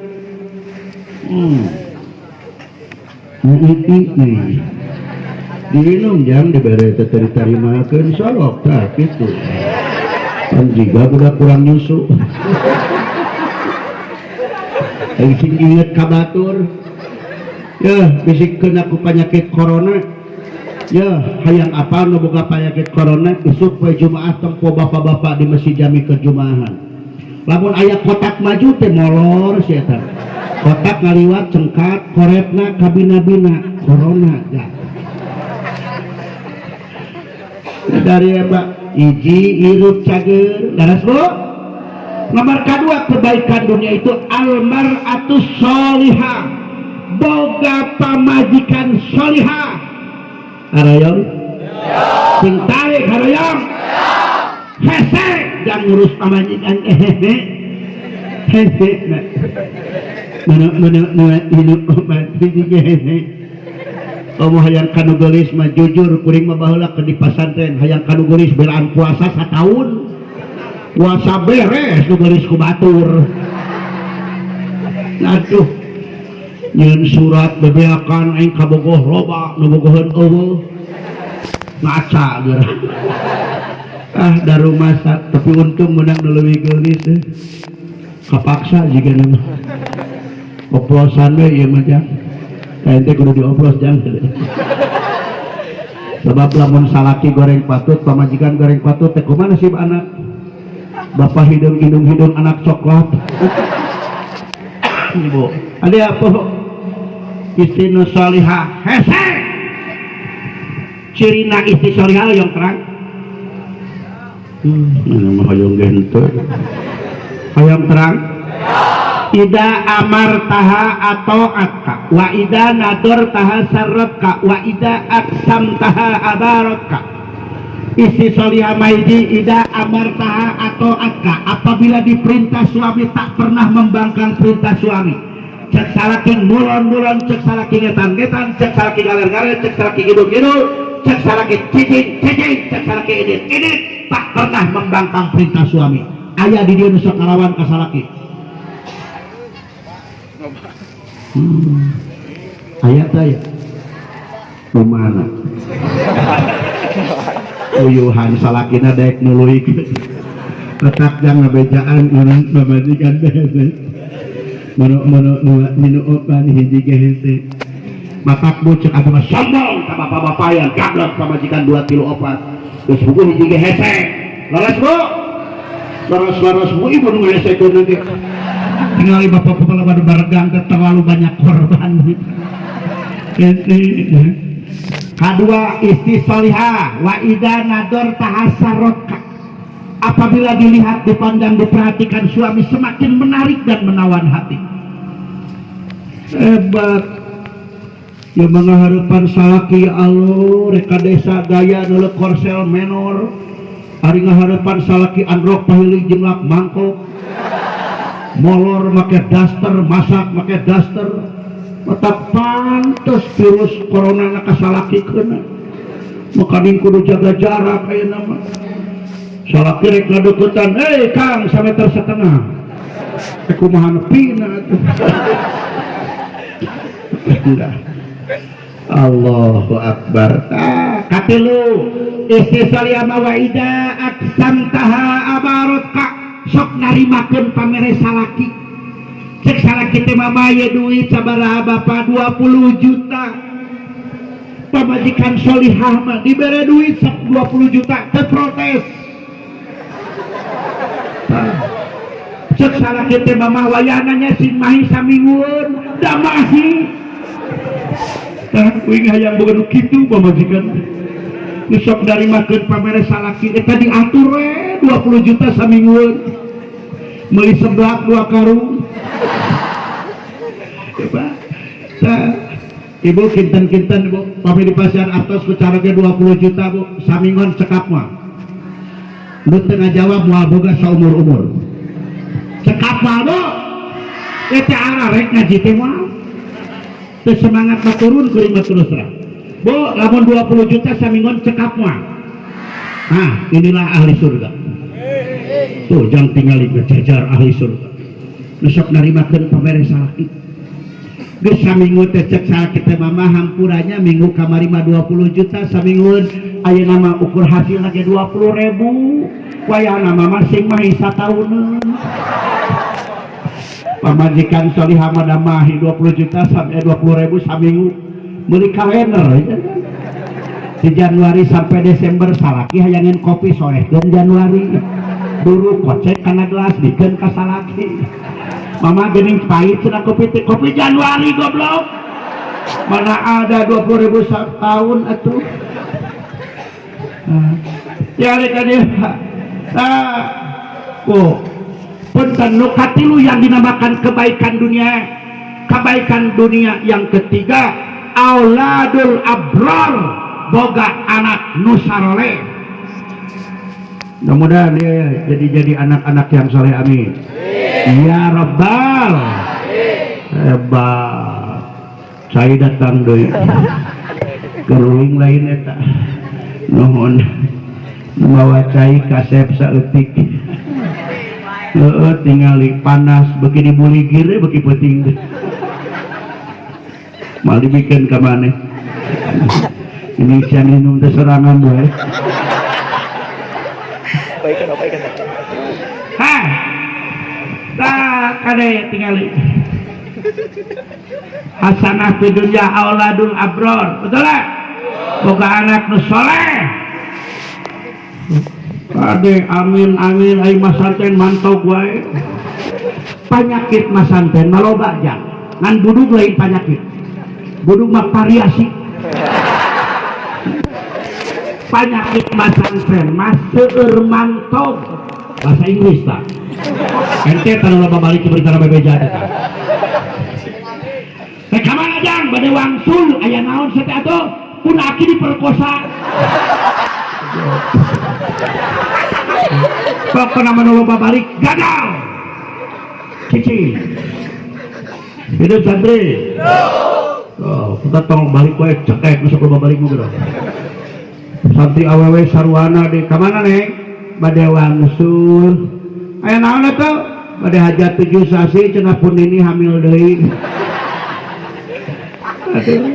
Diminum jang dibere teh teu ditarimakeun sorok tah kitu. Pan jiga budak kurang nyusu. Aing sing inget ka batur. Ya, bisi kena ku penyakit corona. Ya, hayang apa nu boga penyakit corona isuk poe Jumaah tempo bapak-bapak di Masjid Jami keur Jumaahan. Lamun aya kotak maju teh molor si eta. Kotak ngaliwat cengkat koretna kabina-bina corona ya. Dari apa? Iji hirup cager, laras Bu? Nomor kedua kebaikan dunia itu almar'atus sholihah, boga pamajikan sholihah. Harayong sing tarik, harayong hese jang ngurus pamajikan, hehe hese. Nah, mana mana mana hidup hiji hese. Kamu hayang kanu geulis mah, jujur kuring mah baheula keur di pasantren hayang kanu geulis, belaan puasa satahun, puasa beres nu geulis ku batur. Aduh, nyeun surat bebeakan aing kabogoh loba, nu bogoheun euweuh, ngaca geura. Ah, darumasa, tapi untung menang nu leuwih geulis eh. Kapaksa jiga nama oplosan we ieu mah jang. Kayak teh kudu dioplos jang, sebab lamun salaki goreng patut, pamajikan goreng patut teh kumaha nasib anak? Bapak hidung hidung hidung, anak coklat. Ibu ada apa? Istri nu solihah hese. Cirina istri solihah yang terang, mana mah hoyong gente hoyong terang. Ida amartaha atho'atka wa ida nadortaha sarrotka wa ida aqsamtaha abarrotka. Istri solihah maidi ida amartaha atho'atka, apabila diperintah suami tak pernah membangkang perintah suami. Cek salaki ngulon-ngulon, cek salaki ngetan-ngetan, cek salaki ngaler-ngaler, cek salaki ngidul-ngidul, cek salaki cicing cicing, cek salaki idit idit, tak pernah membangkang perintah suami. Aya di dieu nu sok ngalawan ka salaki? Aya teh ya nu mana uyuhan salakina daek nuluykeun letak jang ngabejaan urang pamajikan teh hese mono mono dua minu opan hiji ge hese. Matak bu, cek abdi mah sombong ka bapak-bapak yang gablek pamajikan dua tilu opat, geus buku hiji ge hese. Leres, Bu? Leres, leres, Bu. Ibu nu ngehesekeun nanti tinggal bapak kepala pada baregang teh terlalu banyak korban. Ini kedua istri solihah wa ida nadortaha sarrotka, apabila dilihat, dipandang, diperhatikan suami semakin menarik dan menawan hati. Hebat ya mengharapkan salaki, ya Allah, reka desa gaya nuluk korsel menor. Ari ngaharepan salaki androk pahili jenglak mangkok, molor make daster, masak make daster. Mata pantes virus corona na kasalaki kena, makaning kudu jaga jarak. Kayak nama salaki rek ngadeukeutan, "Hei Kang, sameter setengah." Eh, kumaha nepina atuh? Enggak. Allahu Akbar. Ah, katilu istri solihah wa ida aqsamtaha abarrotka, sok narimakeun pamere salaki. Cek salaki teh, "Mama, ye duit sabaraha?" "Bapak, 20 juta." Pamajikan solihah mah dibere duit sok 20 juta teu protes. Tah. Cek salaki teh, "Mama, wayananya sing mahi saminggueun." Da mahi. Tah, kuing hayang boga nu kitu pamajikan. Nu sok narimakeun pamere salaki eta diatur we 20 juta saminggueun. Meuli seblak dua karung. Coba. Tah, ibu kinten-kinten, ibu pami dipasihan artos ku caroge 20 juta, Bu, saminggon cekap mah? Nu teu ngajawab moal boga saumur-umur. Cekap mah, Bu? Eta arek ngaji teh moal teu semangat mah turun kuring mah terus terang. Bu, lamun 20 juta saminggon cekap mah? Nah, inilah ahli surga tuh, jangan tinggal jajar ahli surga nu sok narimakeun pamere salaki. Geus saminggu teh cek salaki teh, "Mama, hampuranya, minggu kamari mah 20 juta saminggueun, ayeuna mah ukur hasil lagi 20 ribu, wayahna mama sing mahi satauneun." Pamajikan solihah mah mahi 20 juta sampai 20 ribu saminggu, meuli kalender ya kan? Di Januari sampai Desember salaki hayangin kopi, soehkeun Januari dulu, kocek kana gelas, bikeun ka salaki. "Mama, geuning pahit cenah kopi teh." "Kopi Januari, goblok. Mana ada 20 ribu setahun atuh." Nah, ya rek dia. Nah, oh, Punten, nu katilu yang dinamakan kebaikan dunia, kebaikan dunia yang ketiga, auladul abror, boga anak nu saroleh. Mudah-mudahan dia jadi anak-anak yang soleh, amin ya rabbal. Hebat, saya datang deui geruling lain eta. Nuhun mawa cai kasep saeutik. Heeh, tingali panas beuki dibuligir, beuki peuting. Mal dibikin ka maneh ini, sia minum teh sorangan wae. Baikan, baikan. Hah, tah kade tingali hasanah fi dunya auladul abror, betul lah, boga anak nu soleh. Kade, amin amin. Ai masanten mantog wae. Penyakit masanten maloba jang, ngan budug lain penyakit, budug mah variasi. Penyakit masanten mah seueur mantog, bahasa Inggris tak ente tanu loba balik ke berita bebeja teh. Rek ka mana jang? Bade wangsul. Aya naon sete atuh? Pun aki diperkosa. Pokokna mah nu loba balik gagal cici. Hidup santri. Oh, kita tong balik wae, cekek masuk loba balik mah geura. Santri awewe sarwana di ka mana, Neng? Bade wangsul. Aya naon atuh? Bade hajat 7 sasi cenah, pun ini hamil deui. Aduh.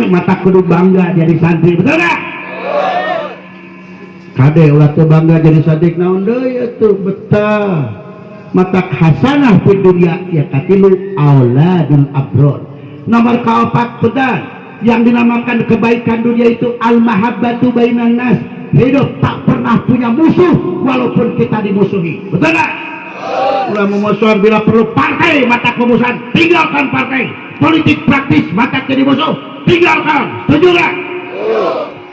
Mata kudu bangga jadi santri, betul gak? Kade, ulah teu bangga jadi santri, naon deui atuh betah. Mata hasanah fi dunya ya katilu, auladul abror. Nomor kaopat pedan yang dinamakan kebaikan dunia itu al mahabbatu bainan nas, hidup tak pernah punya musuh walaupun kita dimusuhi, betul gak? Ulah memusuhan, bila perlu partai mata pemusuhan, tinggalkan partai politik praktis mata jadi musuh, tinggalkan. Setuju gak?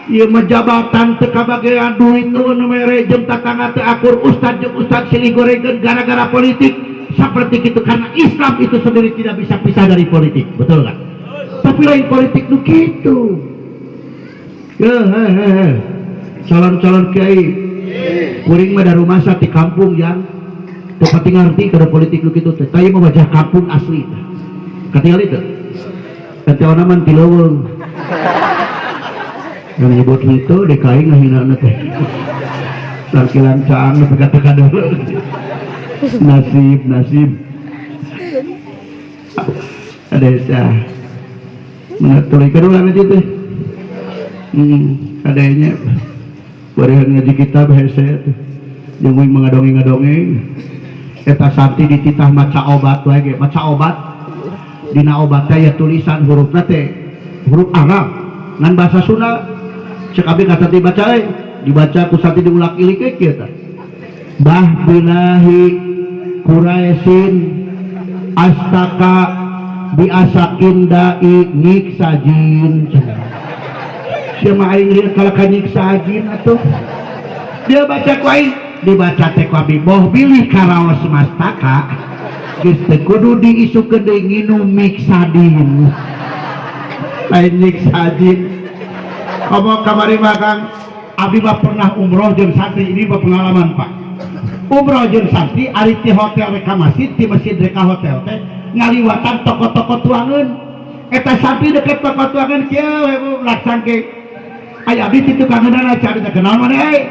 Ieu mah jabatan teu kabagean, duit nu mere jeung tatangga teu akur, ustad jeung ustad silih gorengan gara-gara politik seperti itu, karena Islam itu sendiri tidak bisa pisah dari politik, betul gak? Tapi lain politik nu kitu ya. He he he, calon-calon kiai, kuring mah da rumasa di kampung yang teu pati ngarti kana politik nu kitu teh. Tah, mah wajah kampung asli teh katingali teu. Katiwana mah ti leuweung yang nyebut itu DKI ngahina teh langkilan caang nepi ka teu nasib nasib. Ada sah mengaturi kedua ngaji teh, adanya barihan ngaji kitab hese teh jeung uing ngadongeng-ngadongeng. Eta santri dititah maca obat wae ge, maca obat, dina obat teh ya tulisan hurufna teh huruf Arab ngan bahasa Sunda. Cek abi kata dibaca euy, dibaca ku santri diulak ilik we kieu tah: bah bilahi kuraisin astaka biasakin dai nyiksajin. Sia mah aing lieur kalau ka nyiksajin atuh. Dia baca ku aing, dibaca teh ku abi, boh bilih karaos mastaka geus teu kudu diisukeun deui nginum mixadin, lain nyiksajin. Komo kamari mah Kang, abi mah pernah umroh jeung santri, ini mah pengalaman, Pak. Umroh jeung santri, ari ti hotel rek ka masjid, ti masjid rek ka hotel teh ngaliwatan toko-toko tuangan. Eta santri deket toko tuangan kieu we, Bu, laksangke aya abdi ti tukangeunana. Cari teh kenal mana euy,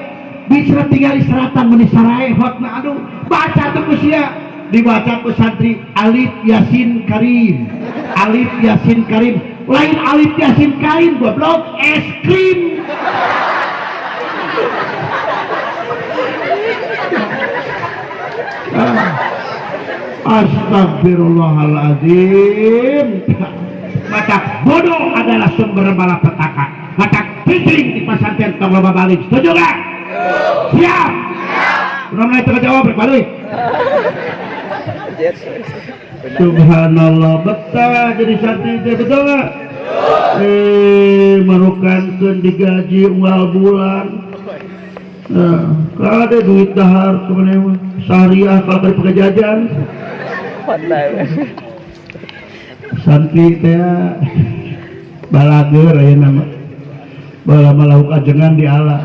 bisa tinggal seratan meni sarae hotna. Aduh, baca tuh ku sia, dibaca ku santri alif yasin karim, alif yasin karim, lain alif yasin karim goblok, es krim. Ah. Astagfirullahaladzim. Mata bodoh adalah sumber malapetaka. Mata cicing di pesantren tong loba balik. Setuju gak? Siap. Belum naik jawab balik. Subhanallah, betah jadi santri teh, betul gak? Eh, marukankeun digaji unggal bulan. Nah, kalau ada duit dahar kemana mah seharian kalau dipakai jajan. Pandai. Santri teh balageur aya nama bala lauk ajengan di ala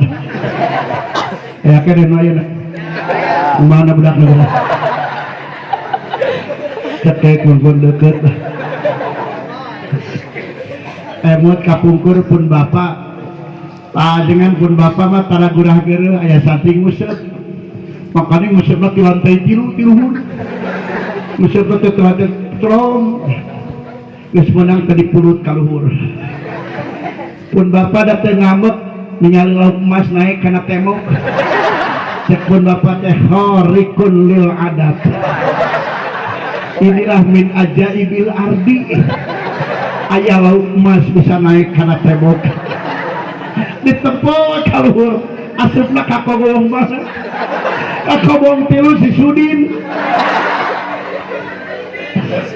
ya kene nu ayeuna mana budak nu cekek mun deket lah. Emut kapungkur pun bapak ajengan pun bapak mah tara gurah geureuh aya santri nguseup, makanya nguseupna ti lantai 3 ti luhur nguseupna teh ti lantai trom geus meunang teh dipulut ka luhur. Pun bapak da teh ngambek ningali lauk emas naik kana tembok, cek pun bapak teh khariqun lil adat, inilah min ajaibil ardi, aya lauk emas bisa naik kana tembok, ditempel ka luhur, asupna ka kobong mana ka kobong tilu si Sudin.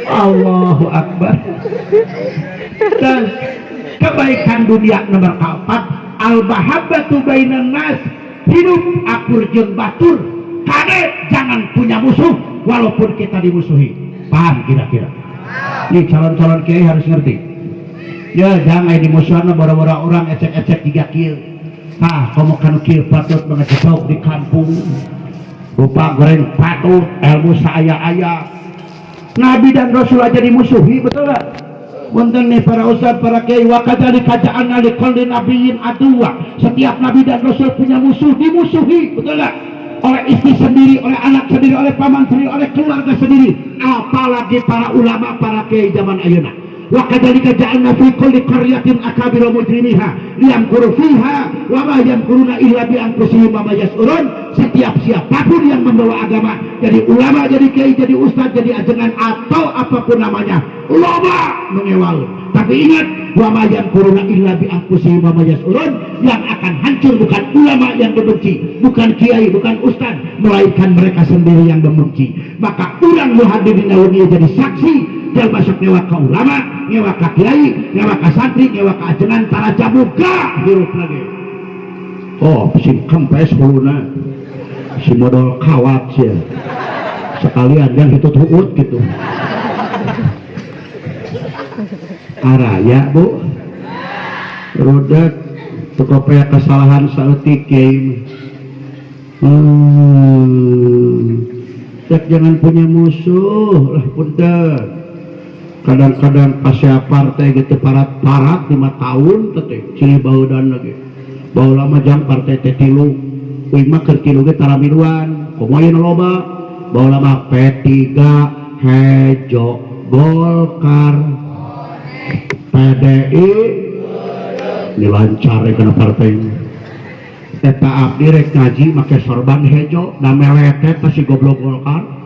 Allahu Akbar. Dan kebaikan dunia nomor keempat, al mahabbatu bainan nas, hidup akur jeung batur. Kade jangan punya musuh walaupun kita dimusuhi. Paham kira-kira? Nih calon-calon kiai harus ngerti ya, jangan dimusuhan boro-boro orang ecek-ecek tiga kieu. Ah, komo kanu kieu patut mengejetok di kampung, rupa goreng patut ilmu saaya-aya. Nabi dan Rasul aja dimusuhi, betul gak? Punten nih para ustadz, para kiai, wa kadzalika ja'alna likulli nabiyyin aduwa. Setiap nabi dan rasul punya musuh, dimusuhi, betul gak? Oleh istri sendiri, oleh anak sendiri, oleh paman sendiri, oleh keluarga sendiri, apalagi para ulama, para kiai zaman ayeuna. Wa kadzalika ja'alna fi kulli qaryatin akabira mujrimiha liyamkuru fiha wa ma yamkuruna illa bi anfusihim wa ma yash'urun. Setiap siapapun yang membawa agama, jadi ulama, jadi kiai, jadi ustadz, jadi ajengan atau apapun namanya, loba nu ngewaeun. Tapi ingat, wa ma yamkuruna illa bi anfusihim wa ma yash'urun, yang akan hancur bukan ulama yang dibenci, bukan kiai, bukan ustadz, melainkan mereka sendiri yang membenci. Maka urang muhadirin wengi jadi saksi, dia masuk ngewa ke ulama, ngewa ke kiai, ngewa ke santri, ngewa ke ajengan, tara jamuga hirup lagi. Oh, sing kempes huluna, si modal kawat sih sekalian yang itu tuut gitu. Araya bu rudet toko kesalahan saeutik kiai. Cek jangan punya musuh lah, punten. Kadang-kadang pasea partai gitu parat-parat 5 tahun teh ciri baudan lagi bau lama jang partai teh tilu uing mah keur tilu ge tara miluan komo ayeuna loba bau lama P3 hejo Golkar PDI dilancar kana partai eta. Abdi rek ngaji make sorban hejo da meletet pasti goblok Golkar.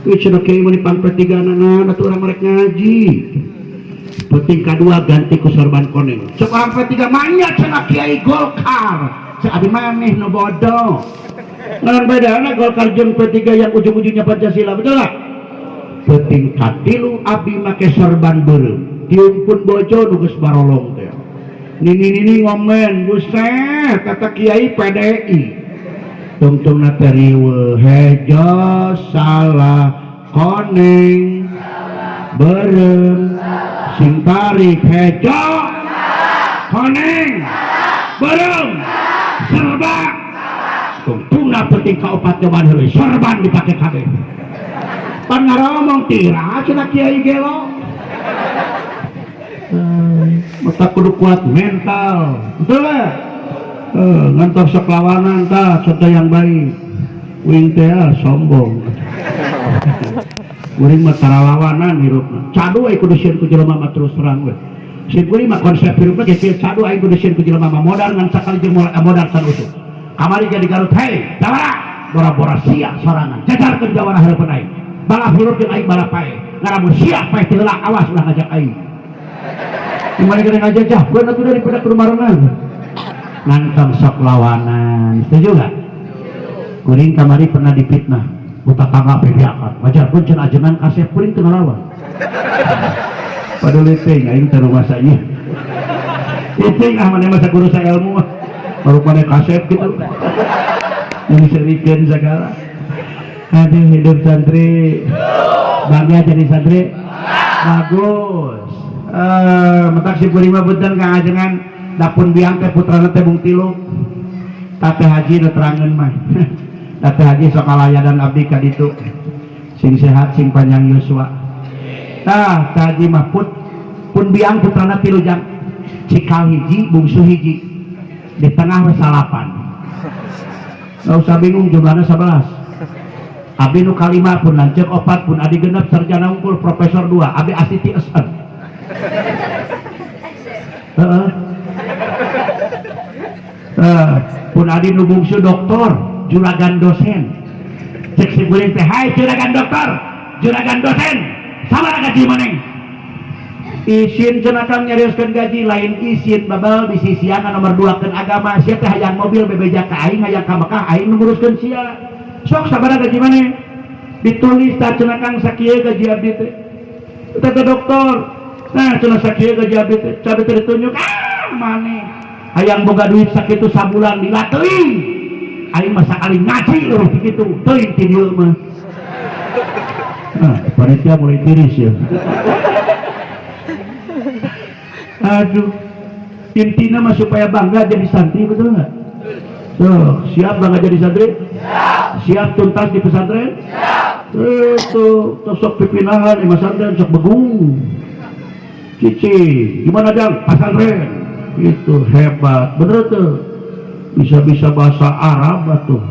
Wih, cenah kiai mah pan P3 nana atuh urang rek ngaji. Penting kadua ganti ku sorban koneng. Cek orang P3 manya cenah kiai Golkar. Cek abi maneh nu bodoh. Ngaran bedana Golkar jeung P3 yang ujung-ujungnya Pancasila, betul gak? Penting katilu abdi make sorban beureum. Tiung pun bojo nu geus barolong teh. Nini nini ngomen, buset kata kiai PDI. Tungtung teh riweuh hejo salah koneng beureum sing tarik hejo koneng beureum serba. Tungtungna penting kaopat cobaan heureuy sorban dipake kabeh pan ngaromong tira cenah kiai gelo. Mata kudu kuat mental, betul gak? Ngantos sok lawanan tah contoh yang baik. Wing teh sombong. Kuring mah tara lawanan hirupna. Cadu aing kudu sieun ku jelema mah, terus terang we. Si kuring mah konsep hirupna ge kieu, cadu aing kudu sieun ku jelema mah, modar ngan sakali jeung modar can utuh. Kamari jadi Garut, hei, jawara, bora-bora sia sorangan. Jajarkeun jawara hareupeun aing. Balap hirup jeung aing balap pae. Ngaramun sia pae teu heula, awas ulah ngajak aing. Gimana kena ngajajahkeun atuh daripada kudu marengan. Nantang sok lawanan, setuju gak? Kuring kamari pernah dipitnah ku tatangga bebeakan wajar pun cenah ajengan kasep, kuring teu ngalawan. Padahal teuing aing teu rumasa ieu teuing ah, maneh masa guru sa ilmu mah baru maneh kasep gitu. Yang segala. Aduh, hidup santri, bangga jadi santri, bagus. Eh, matak sim kuring mah punten, Kang Ajengan, da pun biang teh putrana teh mung tilu. Teh Haji nu terangeun mah. Teh Haji sok dan abdi ka ditu. Sing sehat, sing panjang yuswa. Tah, Teh Haji mah put pun biang putrana tilu, jang. Cikal hiji, bungsu hiji. Di tengah we salapan. Nggak usah bingung, jumlahnya 11. Abdi nu kalima, pun lanceuk opat, pun adi genep sarjana unggul, profesor dua, abdi asli ti SN. Heeh. Pun adi nu bungsu doktor, juragan dosen. Cek si kuring teh, "Hai juragan doktor, juragan dosen, sabaraha gaji maneh?" "Isin cenah, Kang, nyarioskeun gaji." "Lain isin, babal bisi sia nomor dua keun agama. Sia teh hayang mobil bebeja ka aing, hayang ka Mekah, aing nu nguruskeun sia. Sok, sabaraha gaji maneh?" Ditulis, "Tah cenah, Kang, sakieu gaji abdi teh." Teh doktor. "Nah cenah, sakieu gaji abdi teh." Cabe teh ditunjuk, "Ah, maneh hayang boga duit sakitu sabulan lila teuing. Aing mah sakali ngaji leuwih ti kitu, teuing ti dieu mah." Nah, panitia mulai tiris ya. Aduh, intinya mah supaya bangga jadi santri, betul nggak? Tuh, siap bangga jadi santri? Siap. Siap tuntas di pesantren? Siap. Itu, sok pipinahan di pesantren, sok begung. Cici, gimana jang? Pesantren. Itu hebat, bener tuh. Bisa-bisa bahasa Arab tuh.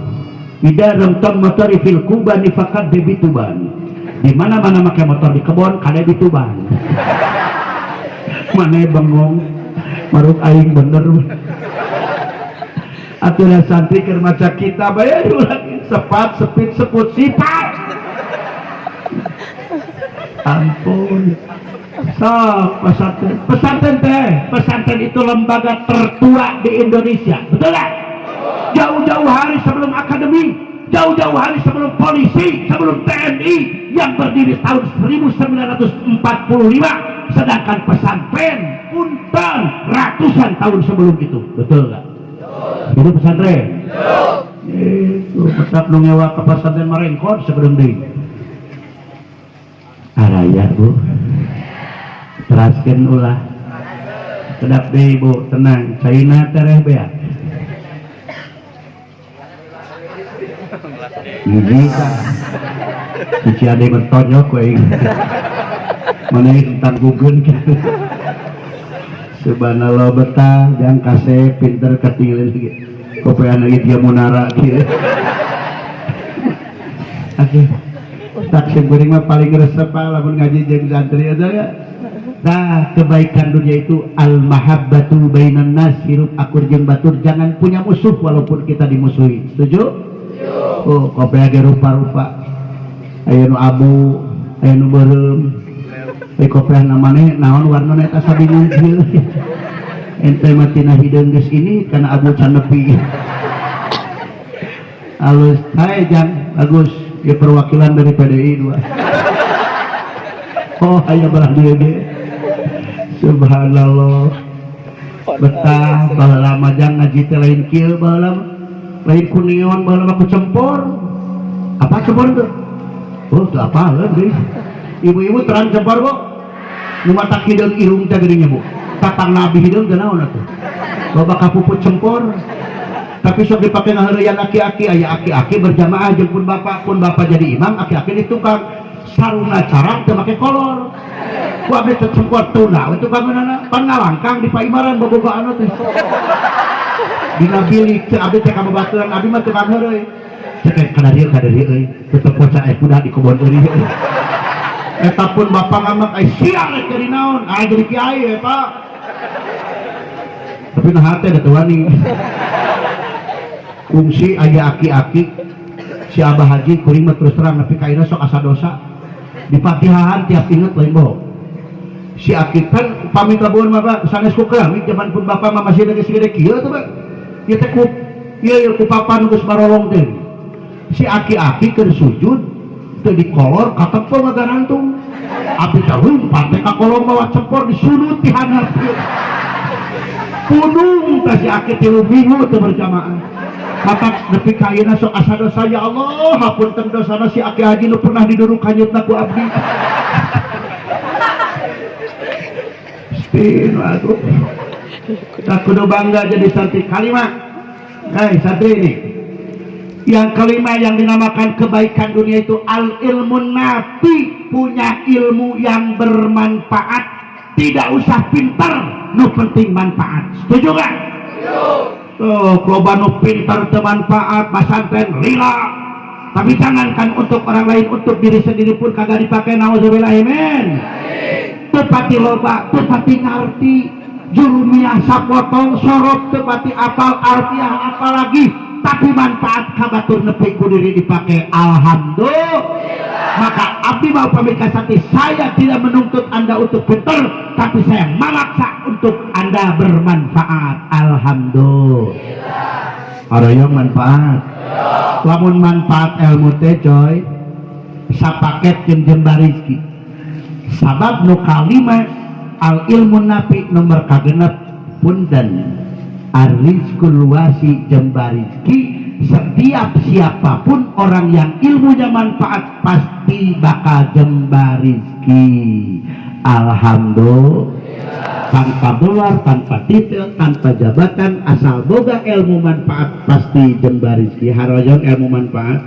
Ida rentam motor fil kubani fakat debi tuban. Di mana-mana pakai motor di kebon, kade di Tuban. Mana bengong, maruk aing bener. Atuh santri keur maca kitab bae diulangi sepat sepit seput sifat. Ampun. Sok pesantren, pesantren teh, pesantren itu lembaga tertua di Indonesia, betul gak? Jauh-jauh hari sebelum akademi, jauh-jauh hari sebelum polisi, sebelum TNI yang berdiri tahun 1945, sedangkan pesantren punten ratusan tahun sebelum itu, betul gak? Itu pesantren. Itu tetap nu ngewa ke pesantren marengkot sebelum deui. Araya, Bu. Teraskeun ulah. Kedap deui, Bu, tenang, caina tereh beak. Hiji kah? Cici ade bertonyok we. Mana tentang gugun gitu. Subhanallah, betah jang kasep pinter ketinggalan lagi. Kopean lagi dia munara gitu. Oke. Tak sim kuring mah paling resep, Pak, lamun ngaji jeung santri eta ya. Nah, kebaikan dunia itu al mahabbatu bainan nas, hirup akur jeung batur, jangan punya musuh walaupun kita dimusuhi. Setuju? Oh, kopi ge rupa-rupa. Aya nu abu, aya nu beureum. Tapi kopiah namanya naon warnana eta sabingung kieu. Ente mah tina hideung geus ini kana abu can nepi. Halus, hai jang, bagus. Ya, perwakilan dari PDI dua. Oh, aya belah dieu ge. Subhanallah. Betah baheula mah jang ngaji teh lain kieu baheula mah. Lain ku neon baheula mah, ku cempor. Apa cempor tuh? Oh, teu apaleun deui. Ibu-ibu terang cempor, Bu. Nu matak hideung irung teh geuning nya, Bu. Tatang nabi hideung teh naon atuh? Loba kapuput cempor. Tapi sok dipake ngaheureuyan aki-aki, aya aki-aki berjamaah jeung pun bapak jadi imam, aki-aki di tukang sarungna carang teu make kolor. Ku abdi teh cempor tuna we tukangeunana, pan ngalangkang di paimaran bobogohan teh. Dina bilik cek abdi teh ka babaturan abdi mah tukang heureuy. Cek kada dieu euy, tetep poca aya kuda di kebon euy. Eta pun bapak ngamak, "Ai sia rek jadi naon?" "Ah, jadi kiai eta." Tapi nah hate da teu wani. Kungsi aya aki-aki si Abah Haji, kuring mah terus terang nepi ka ayeuna sok asa dosa. Di Fatihahan tiap inget, lain bohong. Si aki kan pamit labuan mah, Pak, sanes ku keramik, zaman pun bapak mah masih lagi segede kieu tuh, Pak. Ieu teh ku ieu ieu ku papan geus barolong teh. Si aki-aki keur sujud teu dikolor katempel ngagarantung. Abdi teh lumpat teh ka kolong mawa cempor, disunut ti handap. Pundung teh si aki 3 minggu teu berjamaah. Matak nepi ka ayeuna sok asa dosa, ya Allah, hapunten dosana si Aki Haji nu pernah diduruk hanyutna ku abdi. Spin aduh. Tak kudu bangga jadi santri. Kalima. Hei santri ini. Yang kelima yang dinamakan kebaikan dunia itu al ilmu nafi, punya ilmu yang bermanfaat, tidak usah pintar, nu penting manfaat. Setuju gak? Tuh, loba nu pintar teu manfaat, pasantren lila. Tapi jangankan untuk orang lain, untuk diri sendiri pun kagak dipakai. Nauzubillah min. Teu pati loba, teu pati ngarti, jurumiyah sapotong, sorot teu pati apal, alfiah apalagi, tapi manfaat ka batur nepi ku diri dipakai. Alhamdulillah. Maka abdi mau pamit ka santri, saya tidak menuntut Anda untuk pintar, tapi saya memaksa untuk Anda bermanfaat. Alhamdulillah. Hoyong manfaat. Lamun manfaat ilmu teh coy, sapaket jeung jembar rizki. Sabab nu kalima al ilmu nafi nomor kagenep punten arrizqul wasi jembar rizki. Setiap siapapun orang yang ilmunya manfaat pasti bakal jembar rizki. Alhamdulillah. Tanpa gelar, tanpa titel, tanpa jabatan, asal boga ilmu manfaat pasti jembar rizki. Harojong ilmu manfaat.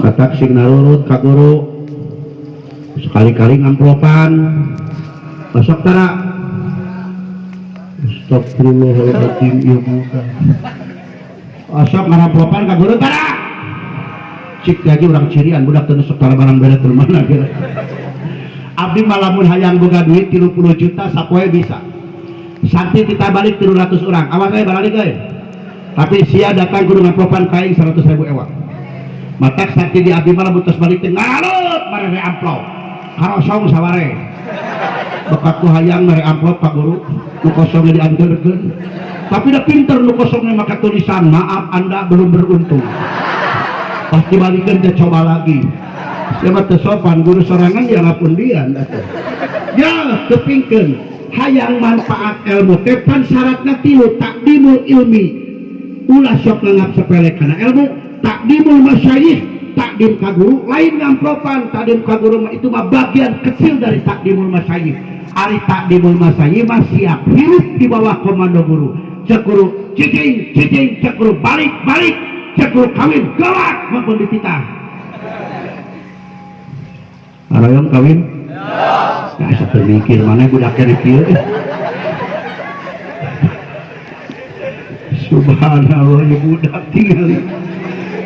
Matak sing narurut ka guru, sekali-kali ngamplopan. Besok tara. Astagfirullahaladzim, ieu budak. Osok ngaramplopan ka guru tara. Cik lagi urang cirian budak teu nusuk tara barang bere teu mana kira. Abdi malamun hayang boga duit 30 juta sapoe bisa. Santri kita balik 300 orang. Awas euy balik euy. Tapi sia datang kudu ngamplopan ka aing 100 ribu ewa. Matak santri di abdi malah tos balik teh ngalut marere amplop. Karosong saware. Bekat ku hayang mere amplop ka guru, nu kosongnya dianterkeun. Tapi dah pinter nu kosongnya maka tulisan maaf Anda belum beruntung. Pasti balikeun teh coba lagi. Siapa teu sopan guru sorangan ya ngapun dia atuh. Ya kepingkeun hayang manfaat ilmu teh pan syaratna tilu, takdimul ilmi. Ulah sok nganggap sepele kana ilmu, takdimul masyayikh, takdim ka guru lain ngamplopan, takdim ka guru mah itu mah bagian kecil dari takdimul masyayikh. Ari takdimul masyayikh mah siap hirup di bawah komando guru. Cek guru cicing cicing, cek guru balik balik, cek guru kawin galak maupun dititah. Aroyong kawin? Ya, asa teu mikir mana budak keneh kieu. Subhanallah, ieu budak tingali.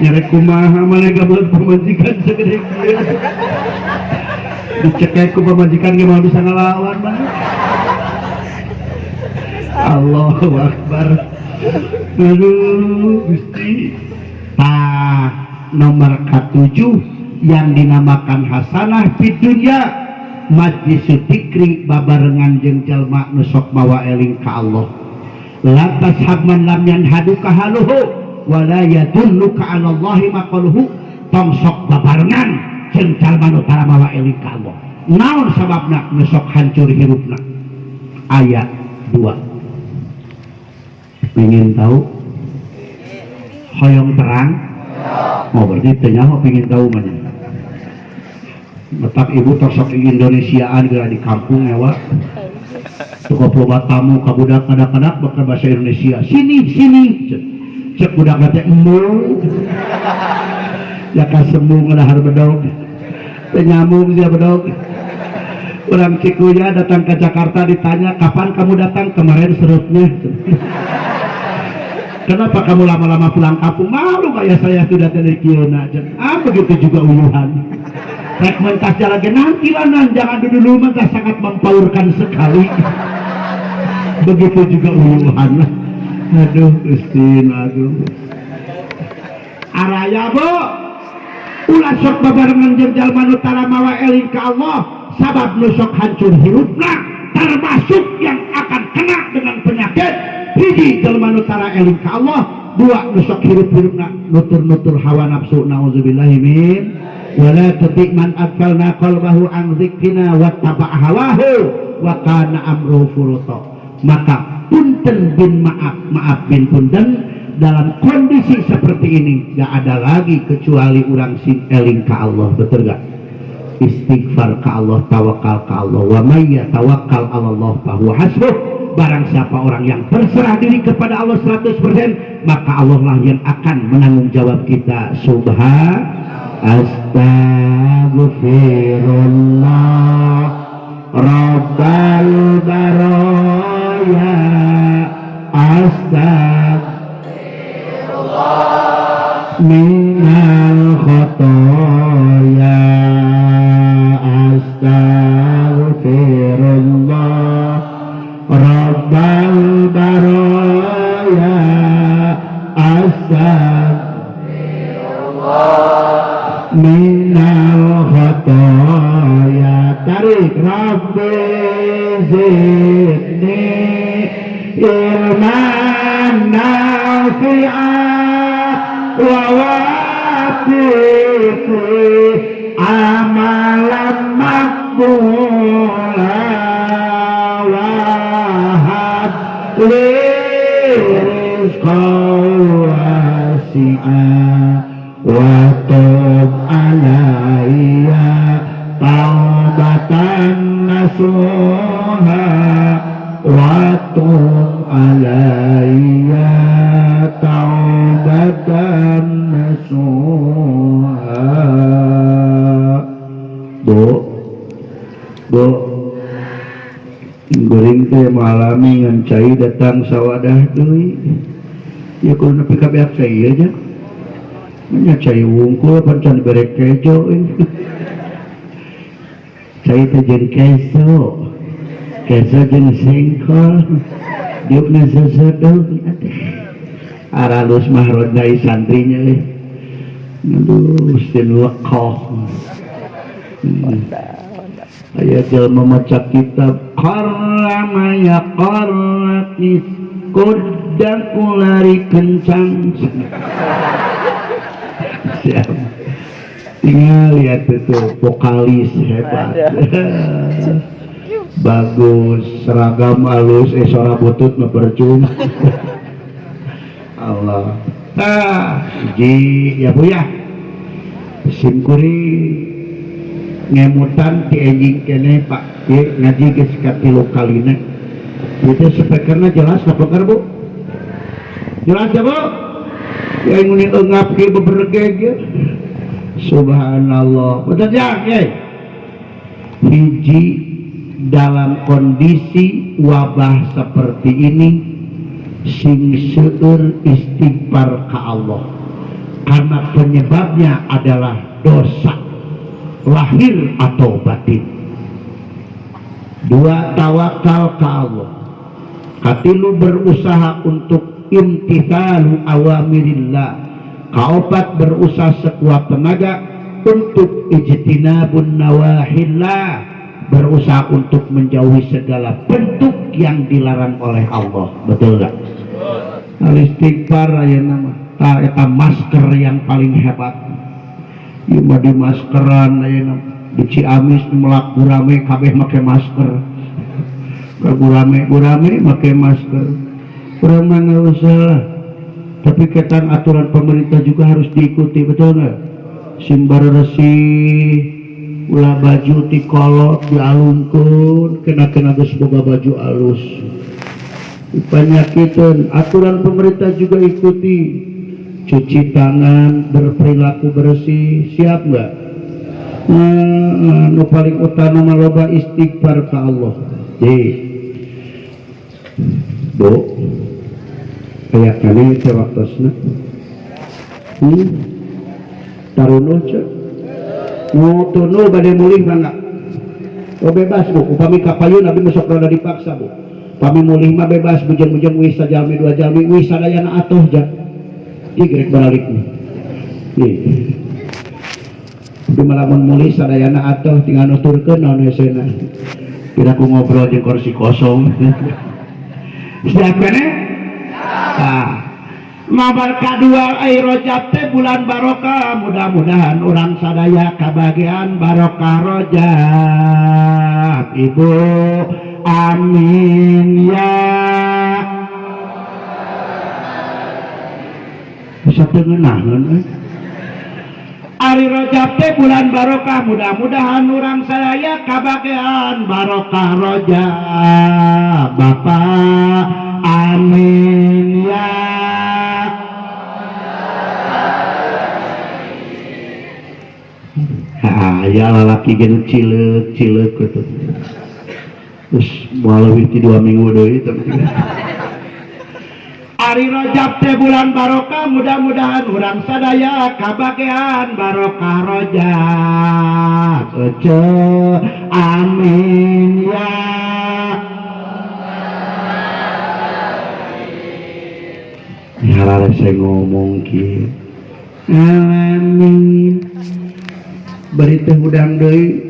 Nyerek kumaha mana gabeut pamajikan segede kieu. Dicekek ku pamajikan ge moal bisa ngalawan mana. Allahu Akbar. Aduh, Gusti. Tah, nomor ke-7 yang dinamakan hasanah fid dunya majlis dzikri babarengan jeung jalma nu sok mawa eling ka Allah. La tashab man lam yanhaduka haluhu wa la yadulluka 'ala Allahi maqaluhu. Tong sok babarengan jeung jalma nu tara mawa eling ka Allah. Naon sababna nu sok hancur hirupna? Ayat 2. Pingin tahu? Hoyong terang? Oh, berarti teu nyaho pingin tahu mah nya. Metak ibu tos sok Indonesiaan geura di kampung ewa. Tuh loba tamu ka budak kadak-kadak bakal bahasa Indonesia. Sini, sini. Cek budak teh embung. Ya ka sembung ngadahar bedog. Teu nyambung sia bedog. Orang Cikuya datang ke Jakarta ditanya, kapan kamu datang? Kemarin serutnya. Kenapa kamu lama-lama pulang kampung? Malu kayak saya sudah dari kieu. Ah, begitu juga uyuhan. Rek mentas jalan nanti lah nan, jangan dulu mentah sangat mempaurkan sekali. Begitu juga uyuhan. Aduh, Gusti aduh. Araya bu, ulah sok babarengan jeung jalma nu tara mawa eling ka Allah, sabab nu sok hancur hirupna termasuk yang akan kena dengan penyakit. Hiji jalma nu tara eling ka Allah, dua nu sok hirup-hirupna nutur-nutur hawa nafsu. Nauzubillahi min wala tuti man aghfalna qalbahu an dzikrina wattaba'a hawahu wa kana amruhu furuta. Maka punten bin maaf, maaf bin punten, Dalam kondisi seperti ini gak ada lagi kecuali urang sing eling ka Allah, betul gak? Istighfar ka Allah, tawakal ka Allah. Wa may yatawakkal 'alallah fahuwa hasbuh. Barang siapa orang yang berserah diri kepada Allah 100%, maka Allah lah yang akan menanggung jawab kita. Subhan astaghfirullah rabbal baraya, astaghfirullah minal khotoya, astaghfirullah rabbal baraya, astaghfirullah minal khotoya. Tarik, rabbi zidni ilman nafi'a wa wafiqni amalan maqbula wahab li rizqan wasi'a wa tub alayya taubatan nasuha, wa tub alayya taubatan nasuha. Bu, Bu, guring teh mengalami ngan cai datang sawadah deui ya, kudu nepi ka beak cai aja nya, cai wungkul pan can dibere kejo euy. Cai teh jeung keso, keso jeung sengkol, diukna seseduk aralus mahrojna santrinya euy. Aduh, sin lekoh. Aya jelema maca kitab qarrama ya qarratis kudaku lari kencang. Siap. Tinggal lihat itu vokalis hebat. Bagus, seragam halus, eh suara butut mah percuma. Allah. Ah, ji ya Bu ya. Sim kuring ngemutan ti enjing kene, Pak, ieu ngaji geus katilu kalina. Ieu speakerna jelas apa Bu? Jelas ya, Bu? Ya nguni eungap kieu bebergeg ya. Subhanallah. Betul ya, ye? Hiji, dalam kondisi wabah seperti ini sing seueur istighfar ka Allah, karena penyebabnya adalah dosa lahir atau batin. Dua, tawakal ka Allah. Katilu, berusaha untuk imtithalu awamirillah. Kaopat, berusaha sekuat tenaga untuk ijtinabun nawahillah, berusaha untuk menjauhi segala bentuk yang dilarang oleh Allah, betul gak? Al istighfar aya nama ta eta masker yang paling hebat. Ieu mah di maskeran ayeuna di Ciamis, melak gurame kabeh make masker, ka gurame gurame make masker. Urang mah nggak usah lah, tapi ketan aturan pemerintah juga harus diikuti, betul nggak? Sing bersih, ulah baju ti kolot dialungkeun, kena-kena geus boga baju alus panyakiteun. Aturan pemerintah juga ikuti, cuci tangan, berperilaku bersih, siap nggak? Nah, nu paling utama mah loba istighfar ka Allah. Jadi, Bu, aya kali teh waktosna. Tarunuh cek. Nu tunduh bade mulih mangga. Oh bebas, Bu, upami kapayun abi masuk rada dipaksa, Bu. Pami mulih mah bebas, bujeng-bujeng wis sajalmi dua jalmi wis sadayana atuh jak. Ieu gerek balik nih. Nih. Di malamun mulih sadayana atuh, tinggal nuturkeun naon hesena. Kira ku ngobrol jeung kursi kosong. Siap kene? Nah, mabar kadua ai Rojab teh bulan barokah, mudah-mudahan urang sadaya kabagian barokah Rojab. Ibu, amin ya. Bisa teu ngeunaheun euy. Ari Rajab teh bulan barokah, mudah-mudahan urang sadaya kabagean barokah Rajab. Bapak amin ya. Aya lalaki ge nu cileuk-cileuk gitu. Terus moal leuwih ti 2 minggu deui tapi. Ari Rajab teh bulan barokah, mudah-mudahan urang sadaya kabagean barokah Rajab. Ece amin ya. Ya saya ngomong kieu. Amin. Bari teh hudang deui.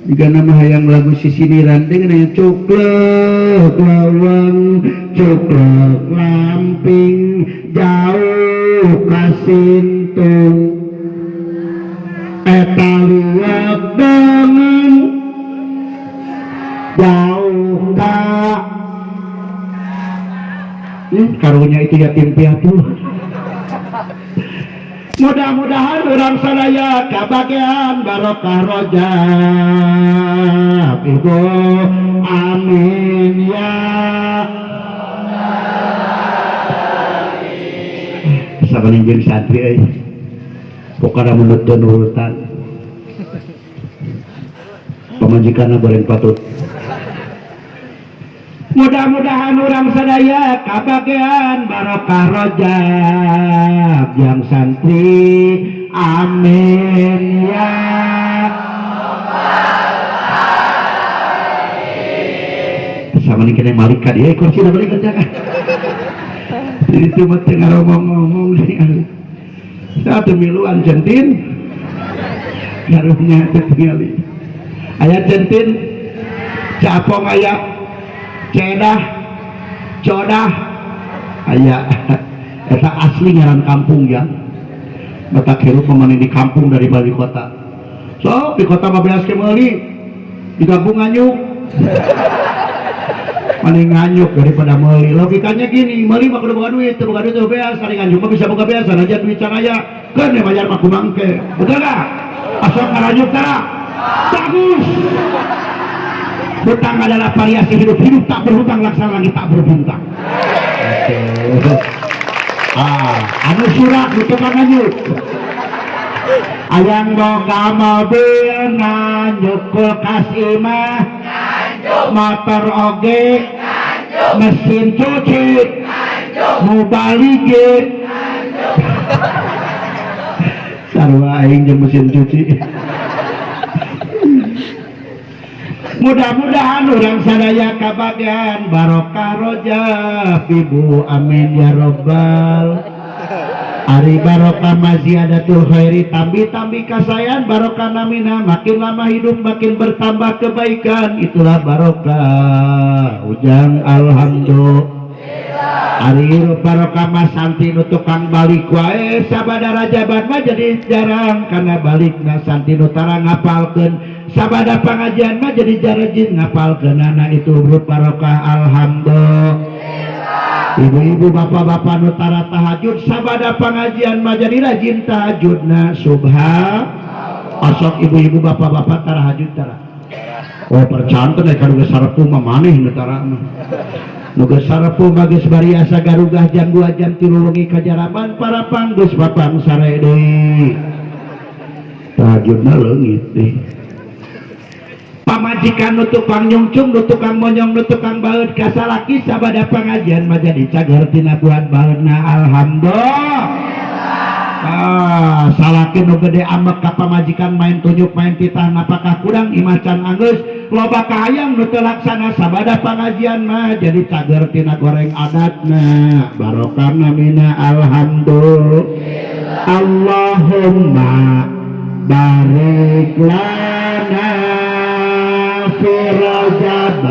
Jika nama hayang lagu sisiniran teh geuna cuklek lawang, cuklek lamping, jauh kasintung. Eta liwat dengan jauh ka karunya itu yatim piatu. Mudah-mudahan urang sadaya kabagean barokah Rajab. Ibu amin ya. Sabaning jeung santri euy. Pokona mun teu nurutan. Pamajikanna goreng patut. Mudah-mudahan urang sadaya kabagean barokah Rajab yang santri amin ya. Sama nih kena malik ka dia kursi dah balik kerja kan. Jadi itu mah teu ngaromong-ngomong nih. Satu miluan centin karunya teu tingali. Aya centin capong aya cedah codah aya eta asli ngaran kampung ya. Batak hirup mah di kampung daripada di kota. So di kota mah beas ke meuli, di kampung nganyuk. Mending nganyuk daripada meuli. Logikanya gini, meuli mah kudu boga duit, teu boga duit teu beas, ari nganyuk mah bisa boga beas, sanajan duit can aya. Keun we bayar mah kumangke. Betul gak? Asal ngaranyuk tara. Bagus. Hutang adalah variasi hidup, hidup tak berhutang laksana langit tak berbintang. Oke. Anu surat nu tukang nganyuk. Ayang boga mobil nganyuk kulkas imah, motor oge, mesin cuci, mubalige. Sarua aing jeung mesin cuci. Mudah-mudahan urang sadaya kabagean barokah Rajab. Ibu amin ya robbal. Ari barokah maziadatul khairi, tambi-tambi kasayan barokah namina, makin lama hidup makin bertambah kebaikan, itulah barokah. Ujang alhamdulillah. Ari hirup barokah mah santi nu tukang balik wae sabada rajaban mah jadi jarang karena balikna santi nu tara ngapalkeun sabada pangajian mah jadi jarajin ngapalkeunana, itu hirup barokah alhamdulillah. Ibu-ibu bapak-bapak nu tara tahajud sabada pangajian mah jadi rajin tahajudna subha. Osok ibu-ibu bapak-bapak tara tahajud tara. Oh percanten aya karuga sarepu mah maneh nu tara mah. Nu geus sarepu mah geus bariasa garugah jam 2 jam 3 wengi kajaraban parapang geus papang sare deui. Tahajudna leungit deui. Pamajikan nu tukang nyungcung, nu tukang monyong, nu tukang baeud ka salaki sabada pangajian mah jadi cager tina buat baeudna alhamdulillah. Salaki nu gede amek ka pamajikan main tunjuk main titah napakah kurang imah can anggeus loba kahayang nu teu laksana sabada pangajian mah jadi cager tina goreng adatna barokah namina alhamdulillah. Allahumma barik lana fi Rajab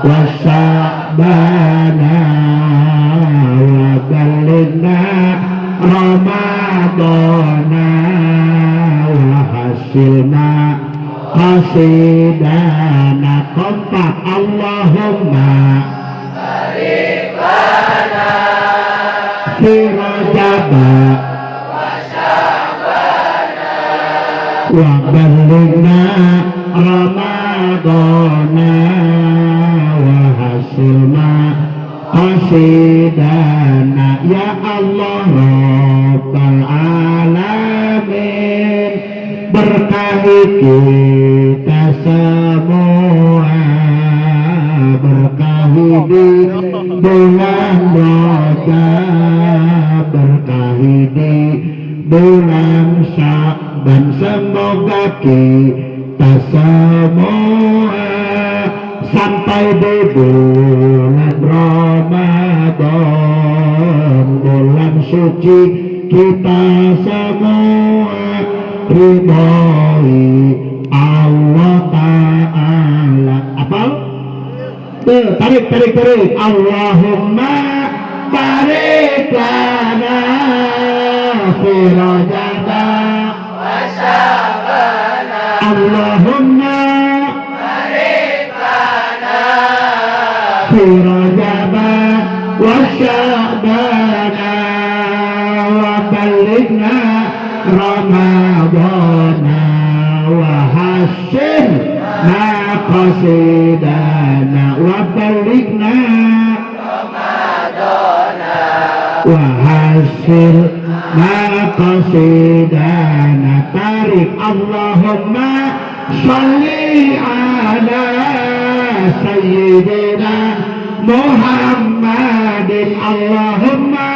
wa Sya'bana wa ballighna Ramadana wa hasilna qasidana kompak. Allahumma barik lana fi Rajab Rajaba wa ballighna Ramadana wa hasil maqasidana. Ya Allah Rabbal Alamin, berkahi kita semua, berkahi di bulan Rajab, berkahi di bulan Sya'ban. Semoga kita semua sampai di bulan Ramadan, bulan suci, kita semua ridhoi Allah Ta'ala. Apa? Tuh, tarik, tarik, tarik. Allahumma barik lana fi Rajab. Allahumma fi Rajab wa Sya'bana wa ballighna Ramadana wa hassin maqasidana wa ballighna wa hasil maqasidana. Tarik. Allahumma sholli ala sayyidina Muhammadin. Allahumma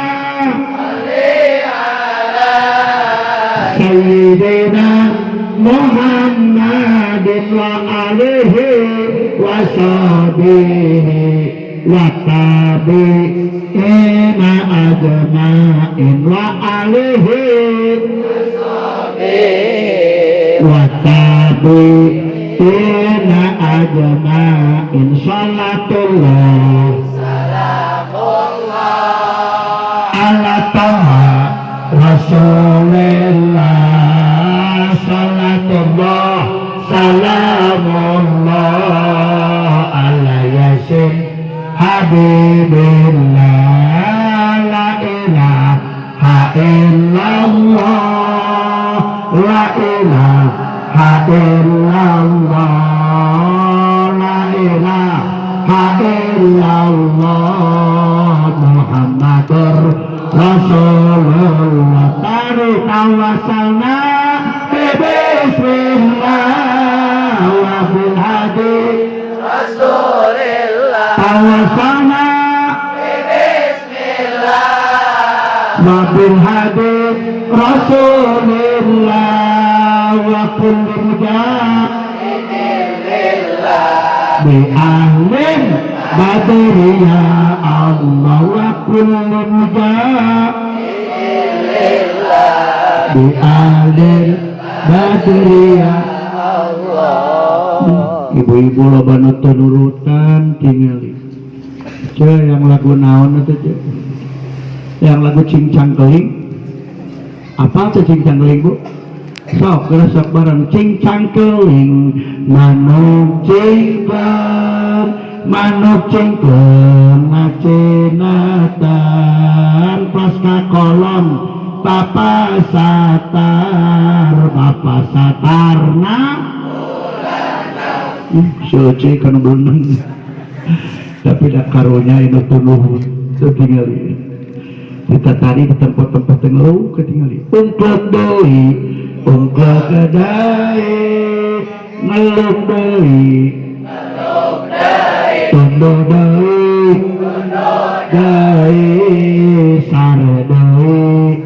sayyidina Muhammadin wa alihi wa sahbihi wa tabi'ina ajma'in wa alihi wa tabi'ina ajma'in. Salatullah ala Taha Rasulillah. Salatullah salamullah ala Yasin Habibillah. La ilaha illallah, la ilaha illallah, la ilaha illallah, Muhammadur Rasulullah. Tarik. Tawasalna bismillah wa bil hadi Rasulillah. Tawasalna Bismillah. Wa bil hadi Rasulillah wa kulli mujahidin bi ahlin badri ya Allah wa kulli mujahidin bi ahlil badri ya Allah. Ibu-ibu loba nu teu nurutan tingali. Ce, yang lagu naon itu, Ce? Yang lagu Cingcang Keling apa tuh? Cingcang Keling, Bu? Sok sok bareng. Cingcang keling, manuk cingcang, manuk cingcang macinatan pasca kolon Papa Satar, Papa Satarna. Ih, si Oce kan berenang, tapi dah karunya ini tunuh ketinggali. Kita tadi di tempat-tempat yang lu ketinggali. Ungklek deui, ungklek deui, ngeluh deui, tunduh deui, deui, sare deui.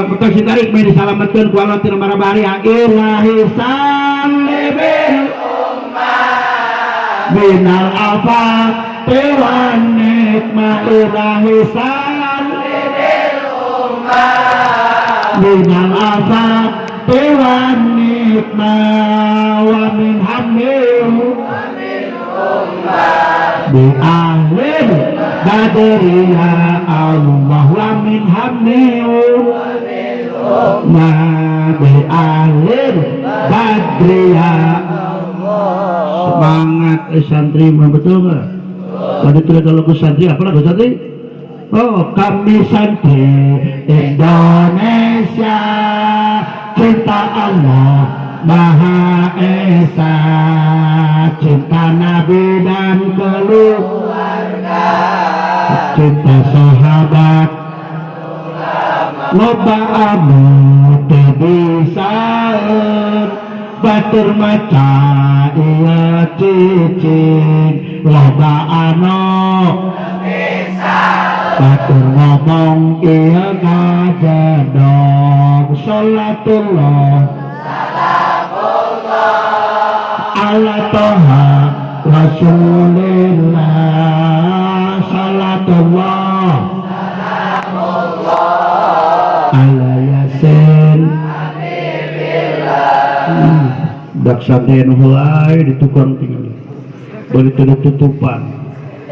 Betul si tarik mai disalametkeun ku Allah tina marabahaya. Ilahi salibil minal afati wan nikmah. Ilahi salibil minal afati wan nikmah wa min hamil bi ahlil badri ya Allah wa min hamil ma bi ahlil badri ya. Semangat, santri mah, betul nggak? Tadi tidak kalau ke santri, apa lagu santri? Oh, kami santri Indonesia, cinta Allah Maha Esa, cinta Nabi dan keluarga, cinta sahabat, loba anu teu bisaeun, batur maca ieu cicing, loba anu batur ngomong ieu ngajedog. Salatullah ala Toha Rasulillah, salatullah ala Yasin. Dak santri nu heulai di tukang tinggal bari teu tutupan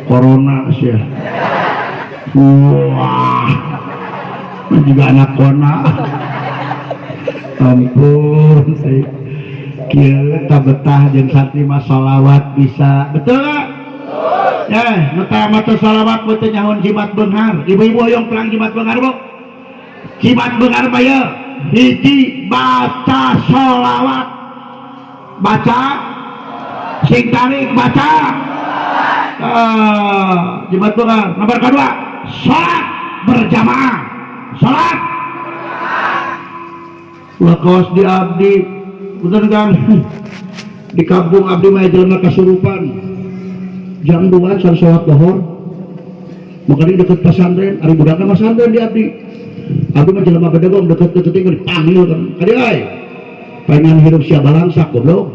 corona sia. Wah, juga anak kona. Ampun sih, kieu tak betah jeung santri mah. Salawat bisa, betul gak? Ya, nu teu maca salawat teu nyahoan jimat beunghar. Ibu-ibu hoyong perang jimat beunghar, Bu? Jimat beunghar mah ye, hiji, baca sholawat. Baca sing tarik, baca. Ah, jimat beunghar. Nomor kedua, salat berjamaah. Salat ulah kawas di abdi, betul kan? Di kampung abdi mah jelema kasurupan, jam 2 can sholat lohor. Makanya deket pesantren, ari budakna mah pesantren di abdi. Abdi mah jelema bedegong, deket-deket tinggal dipanggil kan. Kadi euy, pengen hirup sia balangsak, goblok.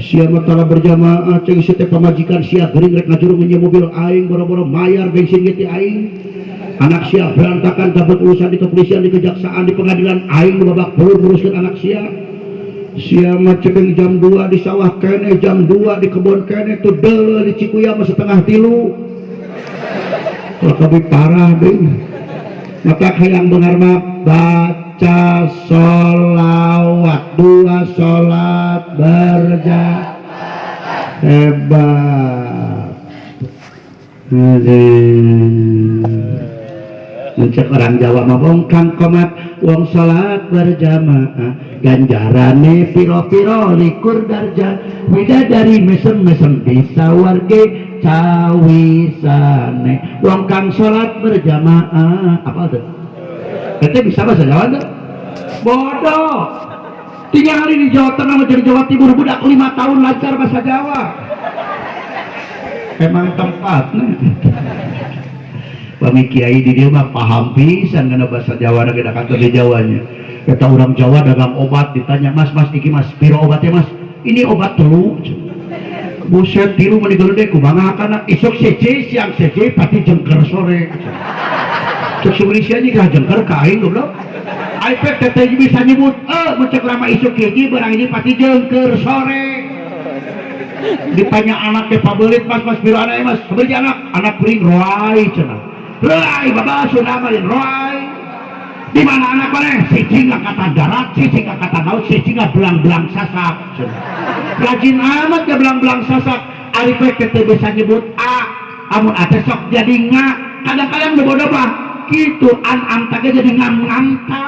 Sia mah tara berjamaah, ceng sia teh pamajikan sia gering rek ngajurung nyewa mobil aing, boro-boro mayar bensin ge ti aing. Anak sia berantakan kabeh urusan di kepolisian, di kejaksaan, di pengadilan, aing nu babak belur nguruskeun anak sia. Sia mah cebeng jam 2 di sawah kene, jam 2 di kebun kene, tuh deuleu di Cikuya mah 2.30. Kalau kabeh parah deh. Maka hayang beunghar mah baca sholawat, dua, sholat berjamaah. Hebat. Aduh. Mencek orang Jawa mah bongkang komat, wong salat berjamaah ganjarane piro-piro likur darjat, widadari mesem-mesem bisa warge cawisane wong kang salat berjamaah. Apa tuh? Ente bisa bahasa Jawa tuh? Bodoh. Tinggal di Jawa Tengah menjadi Jawa Timur, budak 5 tahun lancar bahasa Jawa. Emang tempatnya. Pami kiai di dia mah paham pisan karena bahasa Jawa na kita kantor di Jawanya. Kata orang Jawa dagang obat ditanya, "Mas, mas, iki mas, piro obatnya, mas?" "Ini obat telu." Buset, tilu meni gede, kumaha kana? "Isuk sece, siang sece, pati jengker sore." Cek si aja kah jengker ka aing, goblok. Aing teteh bisa nyebut, eh, mencek lama isuk hiji barang ini pati jengker sore. Ditanya anaknya pabelit, "Mas, mas, piro anaknya, mas?" "Sebenarnya anak anak kuring roai," cenah. "Roai bapak sudah malin roai di mana anak mana?" "Siji angkatan darat, siji angkatan laut, siji belang-belang sasak." Cenah. "Rajin amat ya belang-belang sasak." Ari teh bisa nyebut a, amun a teh sok jadi nga. Kadang-kadang nu bodoh mah kitu, an amta ge jadi ngam ngamta.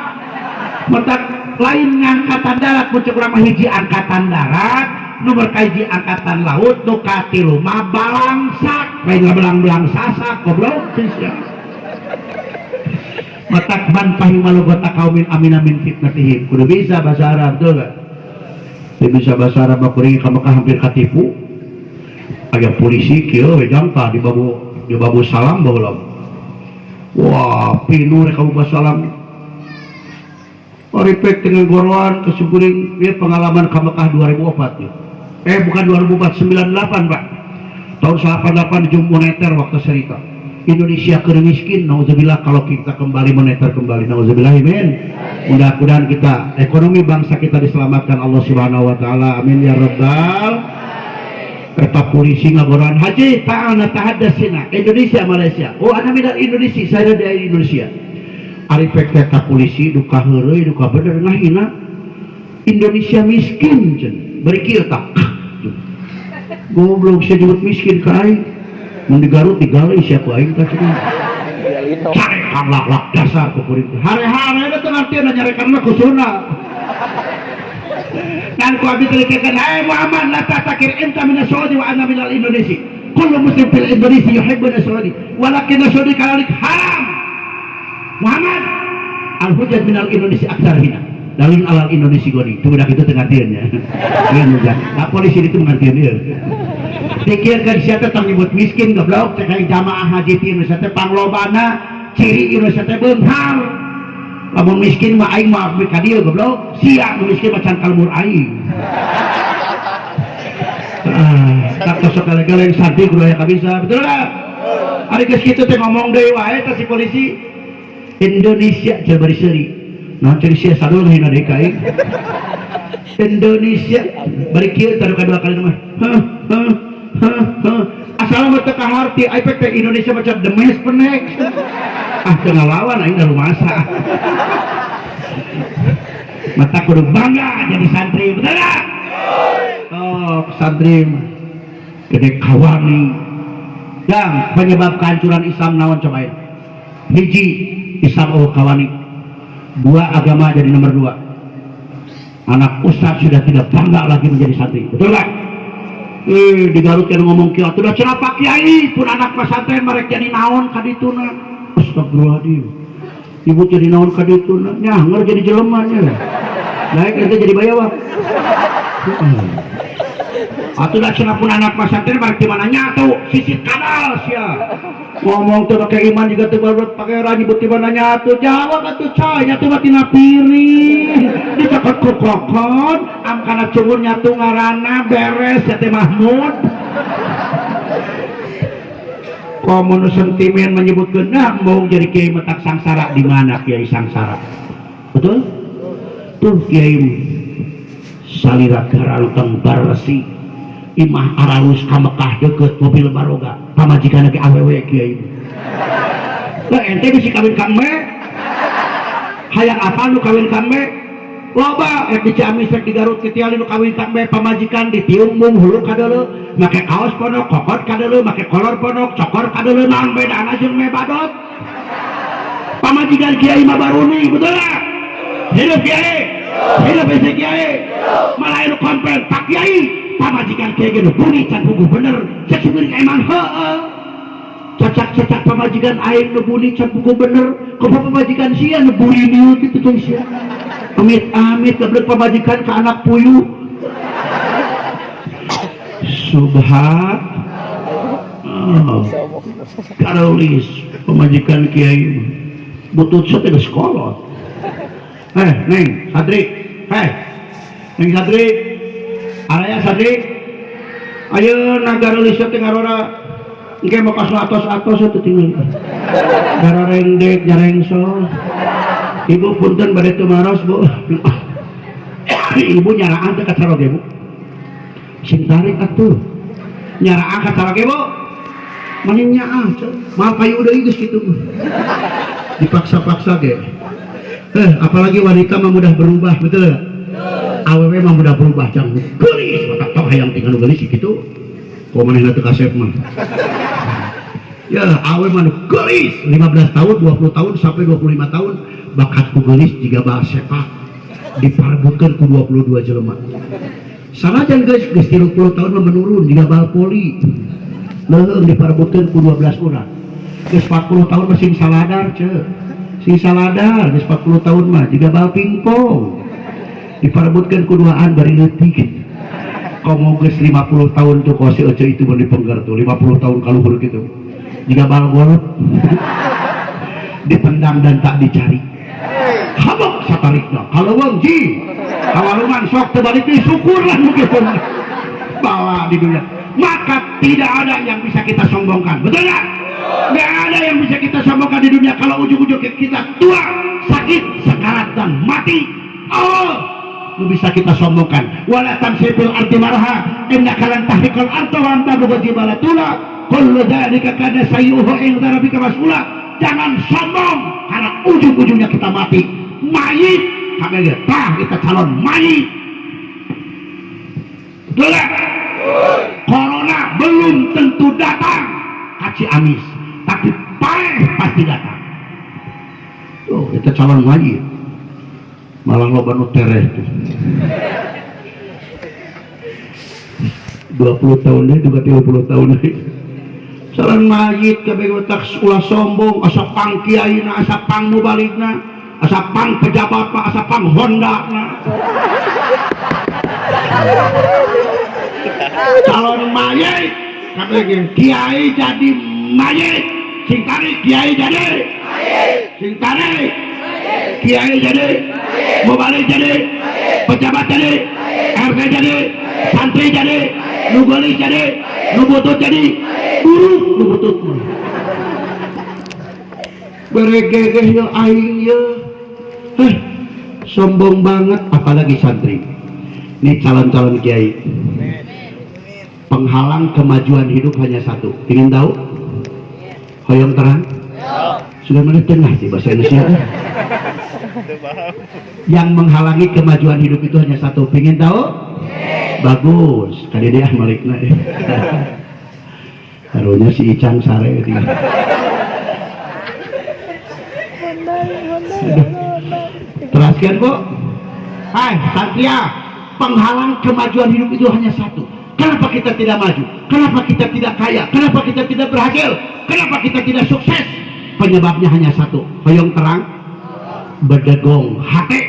Matak lain ngangkatan darat, mun cek urang mah hiji angkatan darat, nomor kahiji angkatan laut, nu katilu mah balangsak, lain belang-belang sasak, goblok sia. Matak man fahima lughata qaumin amina min fitnatihim. Kudu bisa bahasa Arab, betul gak? Teu bisa bahasa Arab mah kuring ka Mekah hampir katipu. Aya polisi kieu we jangka di babu salam baheula. Wah, pinu rek kamu salam. Ripek dengan goroan ke Suguring, dia pengalaman ke Mekah 2004 ya. Eh, bukan 2004, 98, Pak. Tahun 88 di moneter waktu cerita. Indonesia keur miskin, nauzubillah kalau kita kembali moneter kembali, nauzubillah amin. Mudah-mudahan kita ekonomi bangsa kita diselamatkan Allah Subhanahu wa taala. Amin ya rabbal. Eta polisi ngagoran, "Haji, ta'ala tahaddatsina Indonesia Malaysia." "Oh, ana minal Indonesia, saya dari Indonesia." Ari pek eta polisi duka heureuy duka bener ngahina Indonesia miskin cenah. Bari kieu tah. Goblok, saya nyebut miskin ka aing. Mun di Garut digali sia ku aing tah cenah. Ino. Carekan lak-lak dasar ku kuring. Hare-hare teu ngartieun nyarekan mah kusuna. Dan ku abi teh, "Hai Muhammad, la tahtakir, anta min Saudi wa ana min al-Indonesia. Kullu muslim fil Indonesia yuhibbuna Saudi, walakin Saudi kadhalik haram. Muhammad, al hujjat min al Indonesia aktsar hina. Dalil alal Indonesia goni." Itu udah itu teu ngartieun nya. Ieu nah, polisi itu ngartieun ieu. Pikirkan siapa tong nyebut miskin, goblok. Cek aing jamaah haji ti Indonesia teh panglobana ciri Indonesia teh beunghar. Lamun miskin mah aing mah ka dieu, goblok. Sia nu miskin mah can kalmur aing. Ah, tak sok galeng santri kudu aya kabisa, betul enggak? Ari geus kitu teh ngomong deui wae teh si polisi Indonesia coba bari seuri. Naon cek sia sadul ngahina deui ka aing. Indonesia bari kieu taruh kadua kali mah. Hah hah hah hah. Asal mah teu kaharti aing teh Indonesia macam demes penek. Ah, teu ngalawan aing da rumasa. Mata kudu bangga jadi santri, betul enggak? Oh, santri gede kawani. Yang penyebab kehancuran Islam naon cobain? Hiji, Islam oh kawani. Dua, agama jadi nomor dua. Anak ustaz sudah tidak bangga lagi menjadi santri, betul nggak? Eh, di Garut kan ngomong kieu atuh da cenah Pak Kiai pun anak pesantren merek jadi naon kadituna. Astagfirullahaladzim. Ibu jadi naon kadituna? Nyanger jadi jelema nya. Naik nanti jadi bayawak. Atuh da cenah pun anak pesantren merek di mana nyatu sisi kanal sia. Ngomong tuh pakai iman juga tuh baru pakai orang nyebut di mana nyatu, jawab atuh coy, nyatu mah tina piring dicokot ku kokon am kana cungur nyatu ngaranna beres ya teh Mahmud. Komo nu sentimen menyebutkeun nah mau jadi kiai metak sangsara, di mana kiai sangsara, betul tuh? Kiai salira garanteng baresi, imah aralus ka Mekah deket, mobil baroga, pamajikan lagi awewe. Kiai lah ente bisa kawin ka eme, hayang apa nu kawin ka eme? Loba rek di Ciamis rek di Garut ketiali nu kawin ka eme, pamajikan ditiung mung hulu kadeuleu, make kaos pondok, kokot kadeuleu, make kolor pondok, cokor kadeuleu. Naon bedana jeung me badot? Pamajikan kiai mah baruni, betul gak? Hidup kiai, hidup istri kiai. Malah nu komplain, "Pak Kiai, pamajikan kiai ge nu buni can puguh bener." Cek supir eman, "Heueuh, cacak-cacak pamajikan aing nu buni can puguh bener, kumaha pamajikan sia nu buni nieu?" Kitu teh sia. Amit amit geblek pamajikan ke anak puyuh. Subhan, oh, karolis pamajikan kiai butut teh geus kolot. Eh, neng santri, eh neng santri, araya santri, ayo nagarulis teh ngarora engke mau pas atos-atos itu tinggal gararendek nyarengsol. Ibu, punten bade tumaros, Bu. Ibu nyaraan teh ka caroge, Bu? Sing tarik atuh, nyaraan ka caroge, Bu? Mana nyaah maaf kayu udah geus kitu dipaksa-paksa ge. Eh, apalagi wanita mah mudah berubah, betul gak? Awewe mah mudah berubah, jangan geulis mata tok hayang tinggal nu geulis kitu. Kok manehna teu kasep mah ya awe mah nu geulis 15 tahun, 20 tahun sampai 25 tahun bakat ku geulis jiga bal sepak diparebutkeun ku 22 jelema. Sanajan geus geus 30 tahun mah menurun jiga bal voli, leuheung diparebutkeun ku 12 urang. Geus 40 tahun mah sing saladar ce, sing saladar. Geus 40 tahun mah jiga bal pingpong diparebutkeun ku duaan bari leutik. Komo geus 50 tahun tuh kok si Ece itu mun dipengger tuh 50 tahun kaluhur gitu jiga bal golf, ditendang dan tak dicari, habok satarikna kalau wong ji kawarungan sok teu balik deui, syukurlah mungkin bawa di dunia. Maka tidak ada yang bisa kita sombongkan, betul nggak? Nggak ada yang bisa kita sombongkan di dunia kalau ujung-ujungnya kita tua, sakit, sekarat, dan mati. Oh, lu bisa kita sombongkan. Wala tamsyi fil ardi maraha innaka lan tahriqal arda wa lan tablugha jibala tula kullu dzalika kana sayyuhu inda rabbika mas'ula. Jangan sombong karena ujung-ujungnya kita mati mayit kabeh. Tah, kita calon mayit, betul nggak? Corona belum tentu datang ka Ciamis, tapi paeh pasti datang. Eta calon mayit. Malah loba nu tereh tuh. 20 tahun deh, juga 30 tahun deh. Calon mayit kabeh otak ulah sombong, asa pang kiaina, asa pang mubaligna, asa pang pejabat mah, asa pang Honda na. Calon mayit kabeh ge kiai jadi mayit, sing tarik kiai jadi mayit, sing tarik kiai jadi mubalig jadi pejabat jadi RT jadi santri jadi nu geulis jadi nu butut jadi buruk nu butut mah. Beregegeh ye aing ye. Sombong banget apalagi santri. Ini calon-calon kiai. Penghalang kemajuan hidup hanya satu. Ingin tahu? Hoyong terang? Sudah mana tengah sih bahasa Indonesia. Yang menghalangi kemajuan hidup itu hanya satu. Ingin tahu? Bagus. Kali dia malikna. Karunya si Icang sare gitu. Teraskan Bu. Hai Satria, penghalang kemajuan hidup itu hanya satu. Kenapa kita tidak maju? Kenapa kita tidak kaya? Kenapa kita tidak berhasil? Kenapa kita tidak sukses? Penyebabnya hanya satu. Hoyong terang, bedegong hate.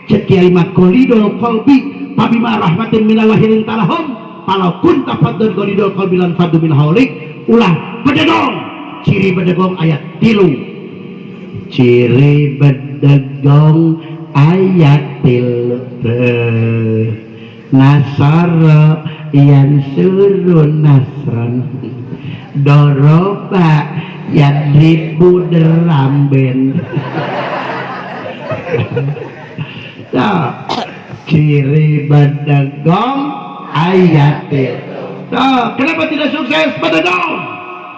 Cek kiai mah golidol qalbi pabima rahmatin minallahi lintalahum falau kunta faddon golidol qalbi lan faddu min haulik. Ulah bedegong. Ciri bedegong ayat 3. Ciri bedegong ayat 3. Nasara yan suru nasron doroba yan ribu deramben. Nah, ciri bedegong ayat 3. Nah, kenapa tidak sukses bedegong?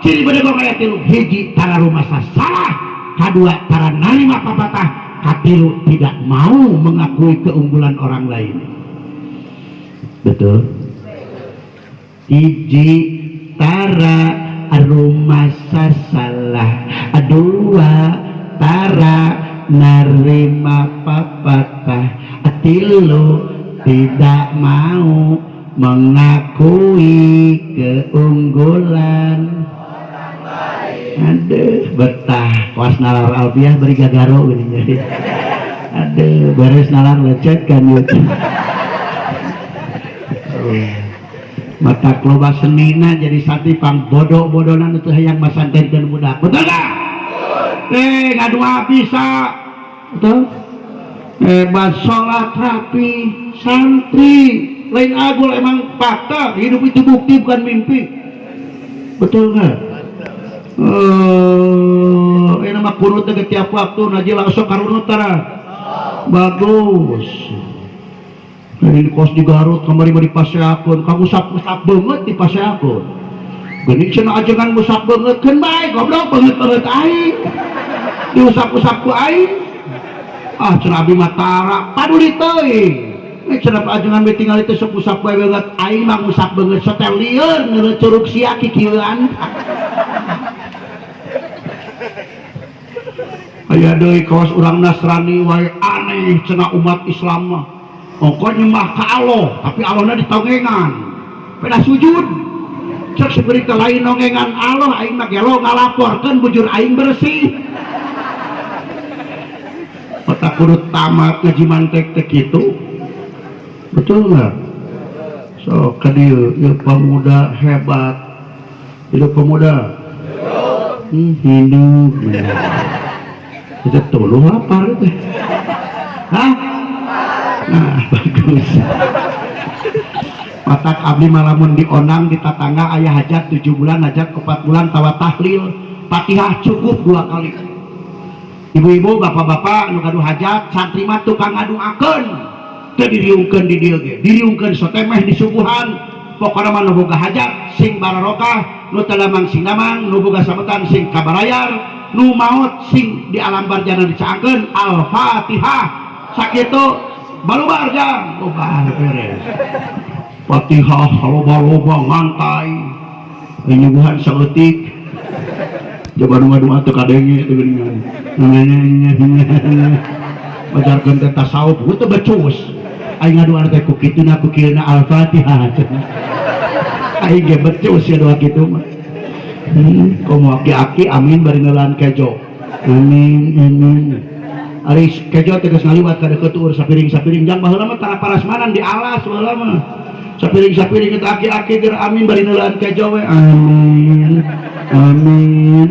Ciri bedegong ayat 3. Hiji tara rumasa salah, kadua tara narima papatah, katilu tidak mau mengakui keunggulan orang lain. Betul? Hiji tara rumasa salah, dua tara narima papatah, tilu tidak mau mengakui keunggulan. Aduh, betah kuas nalar alfiah beri gagaro gini jadi. Aduh, beres nalar lecet kan gitu. Mata loba senina jadi santri pang bodoh-bodonan itu hayang masantenkeun budak. Betul gak? Ngadoa bisa. Betul? Hebat sholat rapi santri lain agul emang fakta hidup itu bukti bukan mimpi. Betul nggak? Ini mah kunut teh tiap waktu najila sok karunut tara. Bagus. Ini kos di Garut kamari mah dipaseakeun, kangusap-usap beungeut dipaseakeun. Geuning cenah ajengan ngusap beungeut keun bae goblok beungeut-beungeut aing. Diusap-usap ku aing. Ah cenah abdi mah tara paduli teuing. Cenah ajengan we tingali teh sok usap bae beungeut aing mah ngusap beungeut sotel lieur ngeureuh curug sia kikieuan. Aya deui kawas urang Nasrani wae aneh cenah umat Islam mah. Ongko nyembah ka Allah, tapi Allahna ditongengan. Pada sujud. Cek seberita lain nongengan Allah aing mah gelo ngalaporkeun bujur aing bersih. Otak kudu tamat ngaji mantek teh kitu. Betul nggak? So ka dieu ieu pemuda hebat. Hidup pemuda. Hidup. Itu tuluh lapar teh. Hah? Nah, bagus. Matak abdi malamun diondang di tatangga aya hajat 7 bulan, hajat 4 bulan tawa tahlil, Fatihah cukup 2 kali. Ibu-ibu, bapak-bapak nu gaduh hajat, santri mah tukang ngaduakeun. Teu diriungkeun di dieu ge, diriungkeun sotemeh di suguhan. Pokona mah nu boga hajat sing bararokah, nu teu damang sing damang, nu boga sabetan sing kabarayar, nu maot sing di alam barjana dicaangkeun. Al-Fatihah. Sakitu balubar jang, bubar beres. Fatihah loba-loba ngantai, nyuguhan saeutik. Coba nu ngadua teu kadenge teu geuningan. Majarkeun teh tasawuf teu becus. Aing ngadua teh ku kituna ku kieuna Al-Fatihah cenah. Aing ge becus ya doa kitu mah. Komo aki-aki amin bari neulan kejo. Amin amin. Ari kejo teh geus ngaliwat ka deukeut uur sapiring-sapiring jang baheula mah tara parasmanan di alas baheula mah. Sapiring-sapiring eta aki-aki keur amin bari neulan kejo we. Amin. Amin.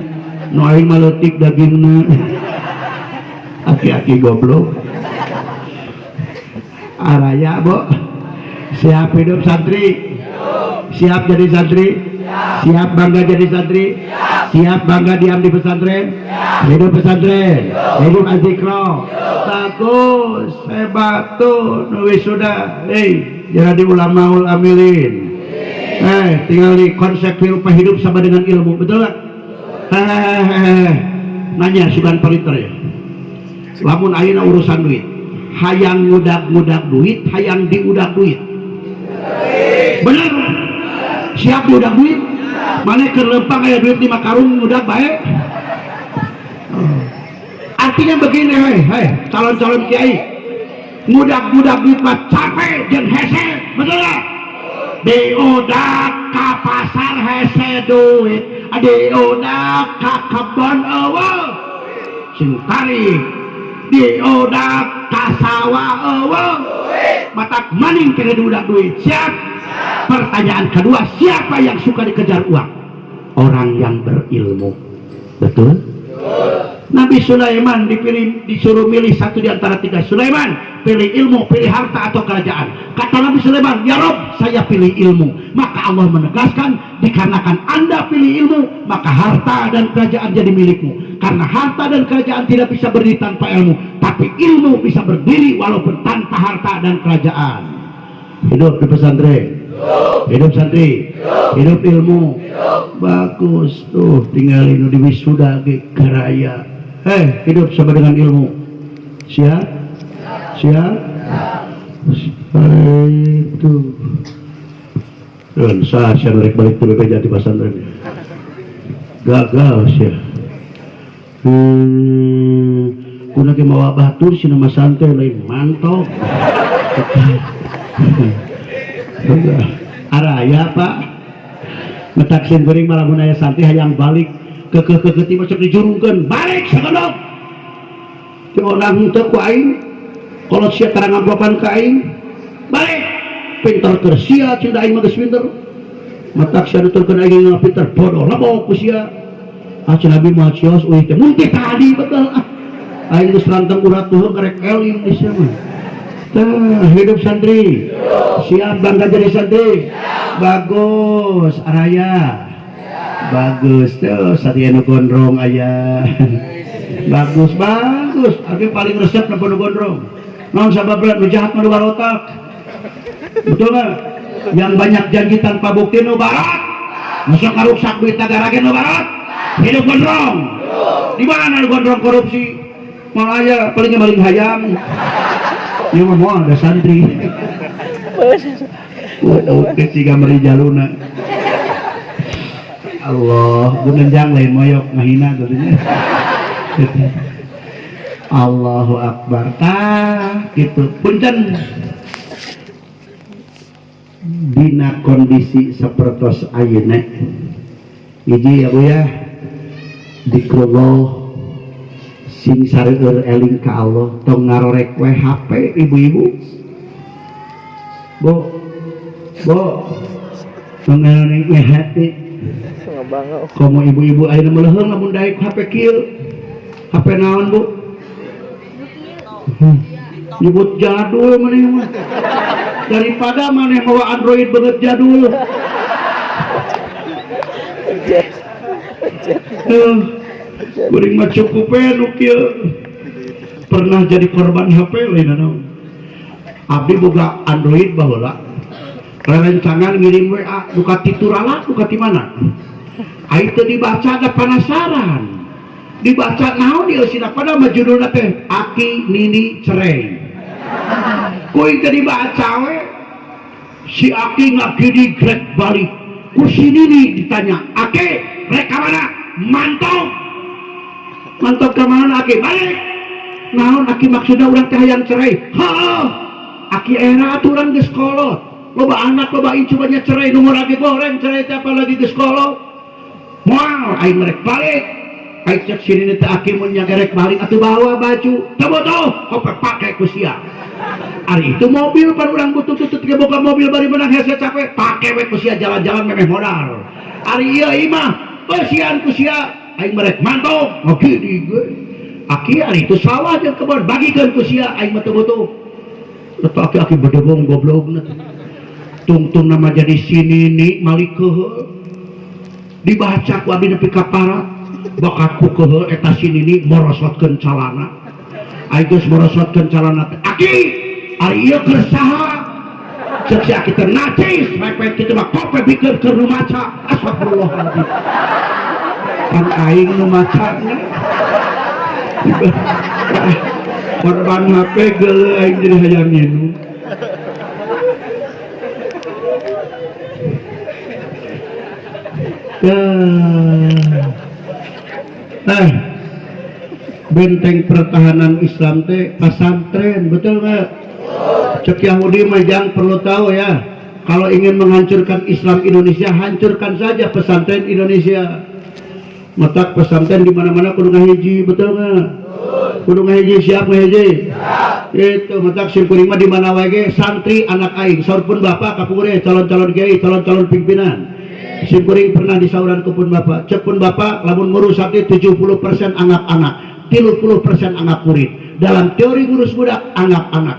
Nu aing mah leutik dagingna. Aki-aki goblok. Araya, Bo. Siap hidup santri? Siap jadi santri? Siap bangga jadi santri? Siap bangga diam di pesantren? Hidup pesantren, hidup Azikro. Bagus, hebat tuh, nu wisuda. Hei, jadi ulamaul amilin. Tinggal di konsep hidup, hidup sama dengan ilmu, betul nggak? Hehehe. Nanya sugan pinter ya. Lamun ayeuna urusan duit, hayang ngudak-ngudak duit, hayang diudak duit. Bener? Siap diudak duit? Mana keur lempang aya duit 5 karung ngudak bae? Oh. Artinya begini, hei, hei, calon-calon kiai, ngudak-ngudak duit mah capek jeung hese, betul nggak? Diudak ka pasar hese duit, diudak ka kebon eueuh sing tarik, diudak ka sawah eueuh matak maning kena diudak duit. Siap? Pertanyaan kedua, siapa yang suka dikejar uang? Orang yang berilmu. Betul? Nabi Sulaiman dipilih, disuruh milih satu di antara tiga. Sulaiman, pilih ilmu, pilih harta atau kerajaan. Kata Nabi Sulaiman, ya Rob, saya pilih ilmu. Maka Allah menegaskan, dikarenakan Anda pilih ilmu, maka harta dan kerajaan jadi milikmu. Karena harta dan kerajaan tidak bisa berdiri tanpa ilmu, tapi ilmu bisa berdiri walaupun tanpa harta dan kerajaan. Hidup di pesantren, hidup santri, hidup ilmu. Bagus tuh, tinggalin di wisuda ge garaya. Hidup sama dengan ilmu. Siap? Siap? Itu. Dan sah saya balik balik ke BP Jati pesantren. Gagal sih. Kuna ge mawa batur sina mah santai lain mantap. Araya Pak. Metak sim kuring malah mun aya santri hayang balik ke ke masuk dijurungkeun balik sakedok. Ti orang teu ku aing. Kalau sia tara ngamplopan ka aing, balik. Pinter keur sia cenah aing mah geus pinter. Matak sia nuturkeun aing mah pinter bodoh lebok ku sia. Ah cenah abi mah cios euy teh mun teh tadi betul ah. Aing geus ranteng urat tuh karek eling di sia mah. Tah, hidup santri. Siap bangga jadi santri. Bagus, araya. Bagus tuh, satria nu gondrong aya. Bagus, bagus. Abi paling resep nu gondrong. Naon sababna nu jahat mah nu barotak. Betul nggak? Yang banyak janji tanpa bukti nu barot. Masuk ngaruksak duit negara ge nu barot. Hidup gondrong. Di mana nu gondrong korupsi? Moal aya paling maling hayam. Ieu mah moal ada santri. Waduh, siga meri jaluna. Allah, gunenjang lain moyok ngahina tentunya. Allahu Akbar. Tah, gitu. Punten. Dina kondisi sapertos ayeuna. Hiji ya Bu ya. Dikrullah sing sareueur eling ka Allah, tong ngarorek we HP ibu-ibu. Bu. Bu. Tong ngarorek we HP. Komo ibu-ibu ayeuna meleuheung lamun daek HP kieu. HP naon, Bu? Nyebut jadul maneh mah. Daripada maneh mawa Android banget jadul. Jet. Jet. Kuring mah cukup we nu kieu. Pernah jadi korban HP lain naon. Abdi boga Android baheula. Rerencangan ngirim WA duka ti Turala duka ti mana. Aing teu dibaca da penasaran. Dibaca naon ieu sina padahal mah judulna teh Aki Nini Cerai. Ku aing teu dibaca we. Si Aki ngagidig rek balik. Ku si Nini ditanya, "Aki, rek ka mana?" Mantap. Mantap ka mana aki? Balik. Naon aki maksudna urang teh hayang cerai? Heuh. Aki era aturan geus kolot. Loba anak loba incu banyak cerai nu lagi goreng cerai teh apalagi geus kolot. Moal aing rek balik. Aing cek sini teh aki mun nyagerek balik atuh bawa baju. Teu bodoh, kopek pake ku sia. Ari itu mobil pan urang butuh tutut ge boga mobil bari menang hese capek, pake we ku sia jalan-jalan memeh modal. Ari ieu imah beusian ku sia aing merek mantap oke di gue. Aki ari itu sawah jeung kebon bagikeun ku sia aing mah teu butuh. Eta aki-aki bedegong goblogna teh. Tungtung nama jadi sini ni malik keheul. Dibaca ku abdi nepi ka parat. Bakat ku keheul eta sini ni morosotkeun calana. Aing geus morosotkeun calana teh. Aki ari ieu keur saha? Cek si aki teh najis, rek kitu mah kope bikeun keur nu maca. Astagfirullahaladzim. Pan aing nu macana. Korban HP geuleuh aing jadi hayang nginum. Nah, benteng pertahanan Islam teh pesantren, betul nggak? Cek Yahudi mah jangan perlu tahu ya. Kalau ingin menghancurkan Islam Indonesia, hancurkan saja pesantren Indonesia. Matak pesantren di mana-mana kudu ngahiji, betul nggak? Kudu ngahiji, siap ngahiji? Itu matak simkuring mah di mana wae ge santri anak aing, saur pun bapak kapungkur calon-calon kiai, calon-calon pimpinan. Simkuring pernah disauran ku pun bapak, cek pun bapak lamun ngurus santri 70% anak anak, 30% anak murid. Dalam teori ngurus budak anak anak.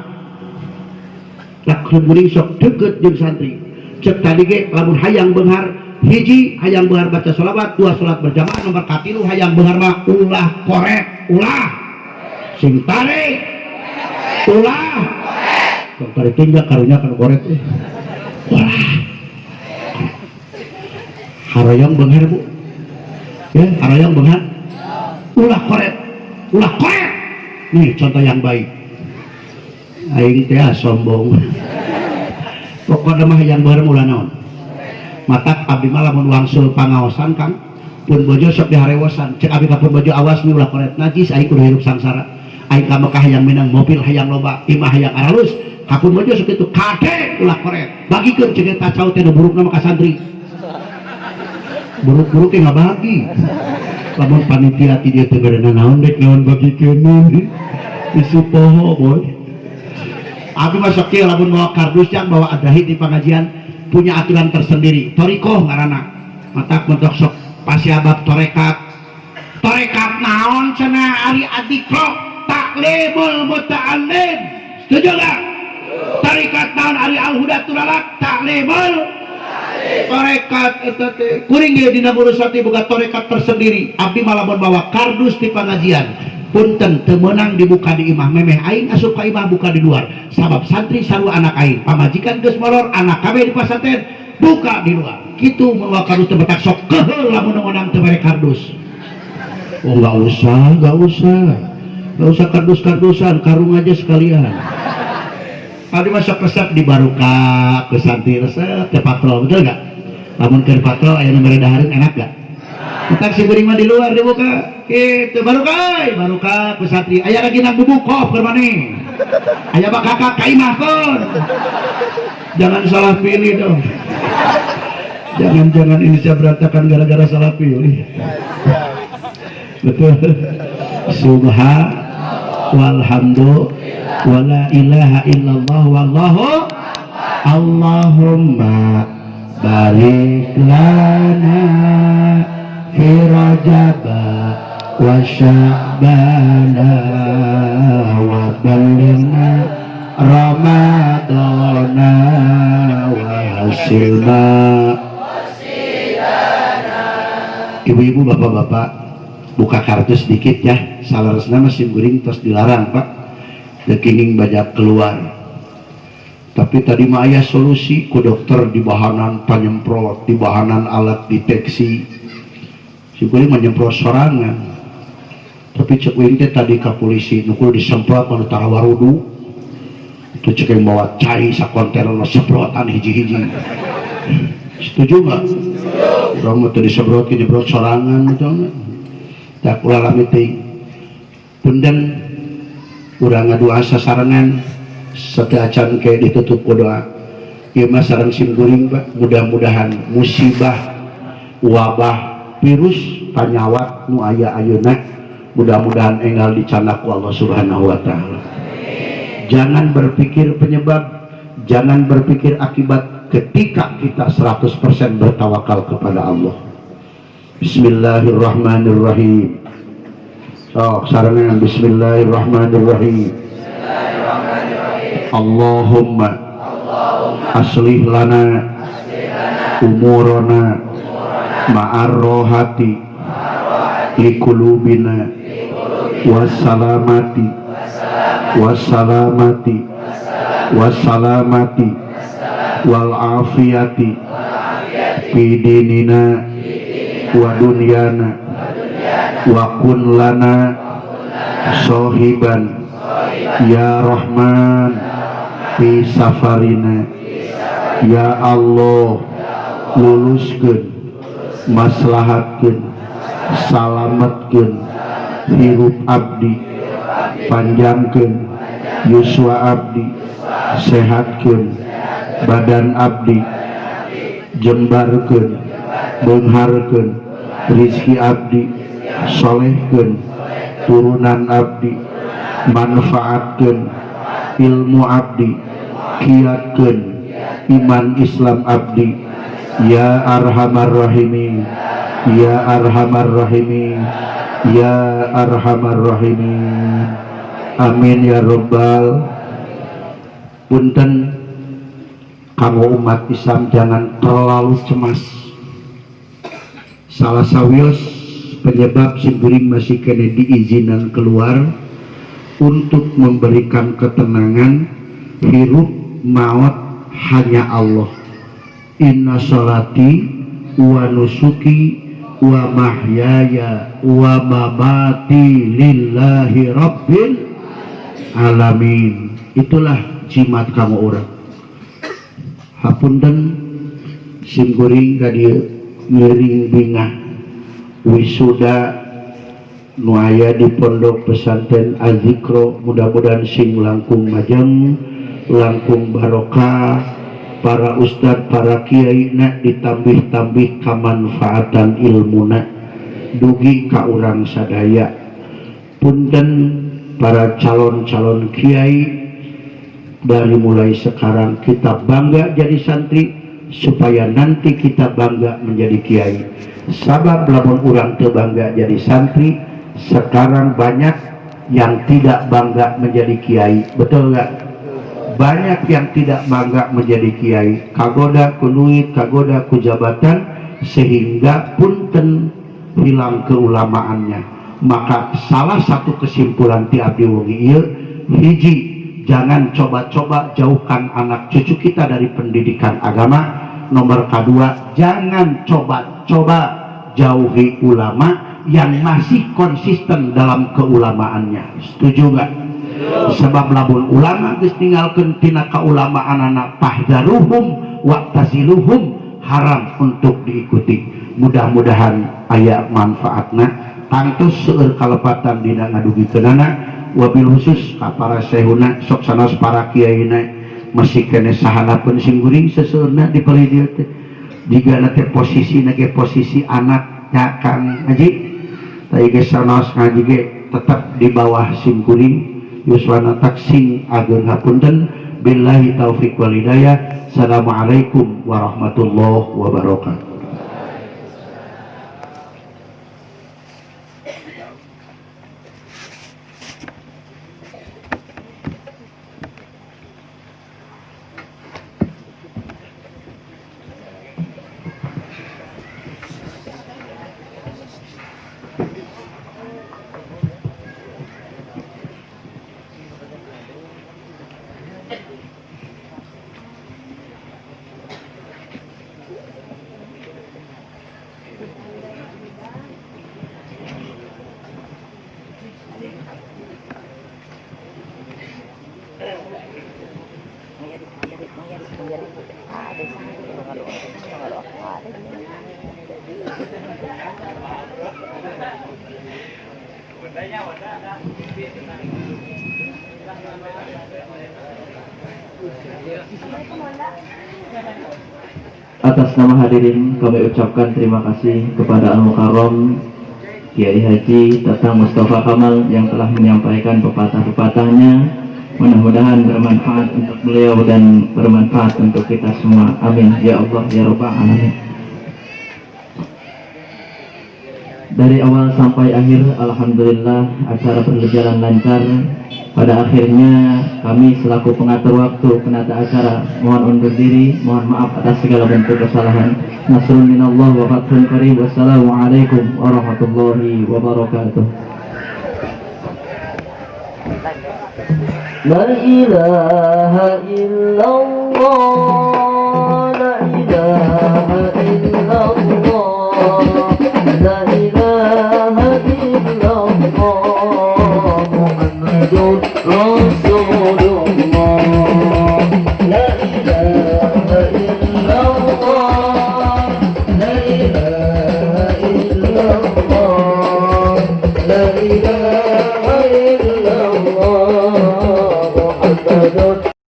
Lah kuring sok deket jeung santri. Cek tadi ge lamun hayang beunghar hiji hayang beunghar baca sholawat, dua sholat berjamaah, nomor katilu hayang beunghar mah ulah korek, ulah sing tarik, ulah tong tarik tinjak karunya kan korek ulah haroyong beunghar bu ya, haroyong beunghar ulah korek, ulah korek. Nih contoh yang baik. Aing teh sombong. Pokokna mah hayang beunghar ulah naon. Matak abdi mah lamun wangsul pangaosan Kang, pun bojo sok diharewosan. Cek abdi ka pun bojo awas nih ulah koret najis aing kudu hirup sangsara. Aing ka Mekah hayang minang mobil hayang loba, imah hayang aralus. Ka pun bojo sok kitu kade ulah koret. Bagikeun ceuk eta cau teh nu burukna mah ka santri. Buruk-buruk teh ngabagi. Lamun panitia ti dieu teh bere naon dek naon bagikeun. Isi poho boy. Abdi mah sok kieu lamun bawa kardus jang bawa adahi di pengajian punya aturan tersendiri. Torikoh ngaranna. Matak mentok sok pasiabab torekat. Torekat naon cenah ari adikro taklimul muta'allim. Setuju enggak? Tarekat naon ari al-huda turalak taklimul torekat eta teh. Kuring ge dina ngurusati boga torekat tersendiri. Abdi mah lamun bawa kardus di pengajian punten teu meunang dibuka di imah memeh aing asup ka imah buka di luar sabab santri sarua anak aing pamajikan geus molor anak kabeh di pasantren buka di luar kitu mawa kardus teh betak sok keheul lamun meunang teu mere kardus. Oh enggak usah, enggak usah, enggak usah kardus-kardusan, karung aja sekalian. Abdi mah sok resep di baruka ke santri resep teh patrol, betul enggak? Lamun keur patrol aya nu mere dahareun enak enggak? Matak si kuring mah di luar dibuka. Gitu barukai, baruka ku santri. Aya lagi nang bubuk kop keur maneh. Aya bakakak ka imah kon. Jangan salah pilih dong. Jangan-jangan ini saya berantakan gara-gara salah pilih. Betul. Subhan walhamdu wala ilaha illallah wallahu Allahumma barik lana fi Rajab wa Sya'bana wa ballighna Ramadana wa hasilna. Ibu-ibu, bapak-bapak, buka kartu sedikit ya. Salaresna mah sim kuring tos dilarang, Pak. Teu kenging bajak keluar. Tapi tadi mah aya solusi ku dokter di bahanan panyemprot, di bahanan alat deteksi. Sim kuring mah nyemprot sorangan. Tapi cek uing teh tadi ka polisi nu kudu disemprot mah tara warudu. Itu cek yang bawa cai sakontainer semprotan hiji-hiji. Setuju nggak? Urang mah teu disebrot ge nyebrot sorangan betul nggak? Tak ulah lami teuing. Punten urang ngadoa sasarengan sateuacan ke ditutup ku doa. Ieu mah sareng sim kuring Pak, mudah-mudahan musibah wabah virus panyawat nu aya ayeuna mudah-mudahan enggal dicandak ku Allah Subhanahu wa taala. Jangan berpikir penyebab, jangan berpikir akibat ketika kita 100% bertawakal kepada Allah. Bismillahirrahmanirrahim. Sok sarengan bismillahirrahmanirrahim. Allahumma aslih lana umurana ma'ar rohati likulubina wassalamati wassalamati wassalamati wal afiyati fi dinina wa dunyana wa kun lana sohiban ya Rahman fi safarina. Ya Allah, luluskeun, maslahatkeun, salametkeun hirup abdi, panjangkeun yuswa abdi, sehatkeun badan abdi, jembarkeun, beungharkeun rizki abdi, solehkeun turunan abdi, manfaatkeun ilmu abdi, kiatkeun iman Islam abdi. Ya arhamar rahimin, ya arhamar rahimin, ya arhamar rahimin. Amin ya rabbal. Punten kamu umat Islam jangan terlalu cemas. Salah sawios penyebab simkuring masih kena diizinan keluar untuk memberikan ketenangan hirup maut hanya Allah. Inna sholati wa nusuki wa mahyaya wa mamati lillahi rabbil alamin. Itulah jimat kamu orang. Hapunten simkuring ka dieu ngiring bingah wisuda nu aya di pondok pesantren Az-Zikro, mudah-mudahan sing langkung majeng, langkung barokah, para ustad, para kiai na ditambih-tambih kamanfaatan ilmuna dugi ka urang sadaya. Punten para calon-calon kiai, dari mulai sekarang kita bangga jadi santri supaya nanti kita bangga menjadi kiai. Sabab lamun urang teu bangga jadi santri, sekarang banyak yang tidak bangga menjadi kiai. Betul nggak? Banyak yang tidak bangga menjadi kiai, kagoda ku duit, kagoda ku jabatan, sehingga punten hilang keulamaannya. Maka salah satu kesimpulan ti abdi wengi ieu, hiji, jangan coba-coba jauhkan anak cucu kita dari pendidikan agama. Nomor kedua, jangan coba-coba jauhi ulama yang masih konsisten dalam keulamaannya. Setuju nggak? Sebab lamun ulama geus ninggalkeun tina kaulamaan anak, fahdaruhum wa'taziluhum, haram untuk diikuti. Mudah-mudahan aya manfaatna, tangtos seueur kalepatan dina ngadugikeunana, wabil khusus ka para sehuna, sok sanos para kiaina masih kene sahanapeun singguring seseueurna di palih dieu teh. Jigana teh posisina ge posisi anaknya Kang Haji, tadi ge sanos ngaji ge tetap di bawah simkuring yuswana taksing ageung hapunten. Billahi taufik wal hidayah. Assalamualaikum warahmatullahi wabarakatuh. Ada. Atas nama hadirin kami ucapkan terima kasih kepada Al-Mukarram Kiai Haji Tatang Mustofa Kamal yang telah menyampaikan pepatah-pepatahnya. Mudah-mudahan bermanfaat untuk beliau dan bermanfaat untuk kita semua. Amin ya Allah ya Rabbal Alamin. Dari awal sampai akhir, alhamdulillah acara berjalan lancar. Pada akhirnya kami selaku pengatur waktu, penata acara, mohon undur diri, mohon maaf atas segala bentuk kesalahan. Nasrun minallah wa fathun qarib. Wassalamualaikum warahmatullahi wabarakatuh. لا إله إلا الله، لا إله إلا الله، لا إله إلا الله، محمد رسول الله. لا إله إلا الله، لا إله إلا الله، لا إله إلا الله، محمد.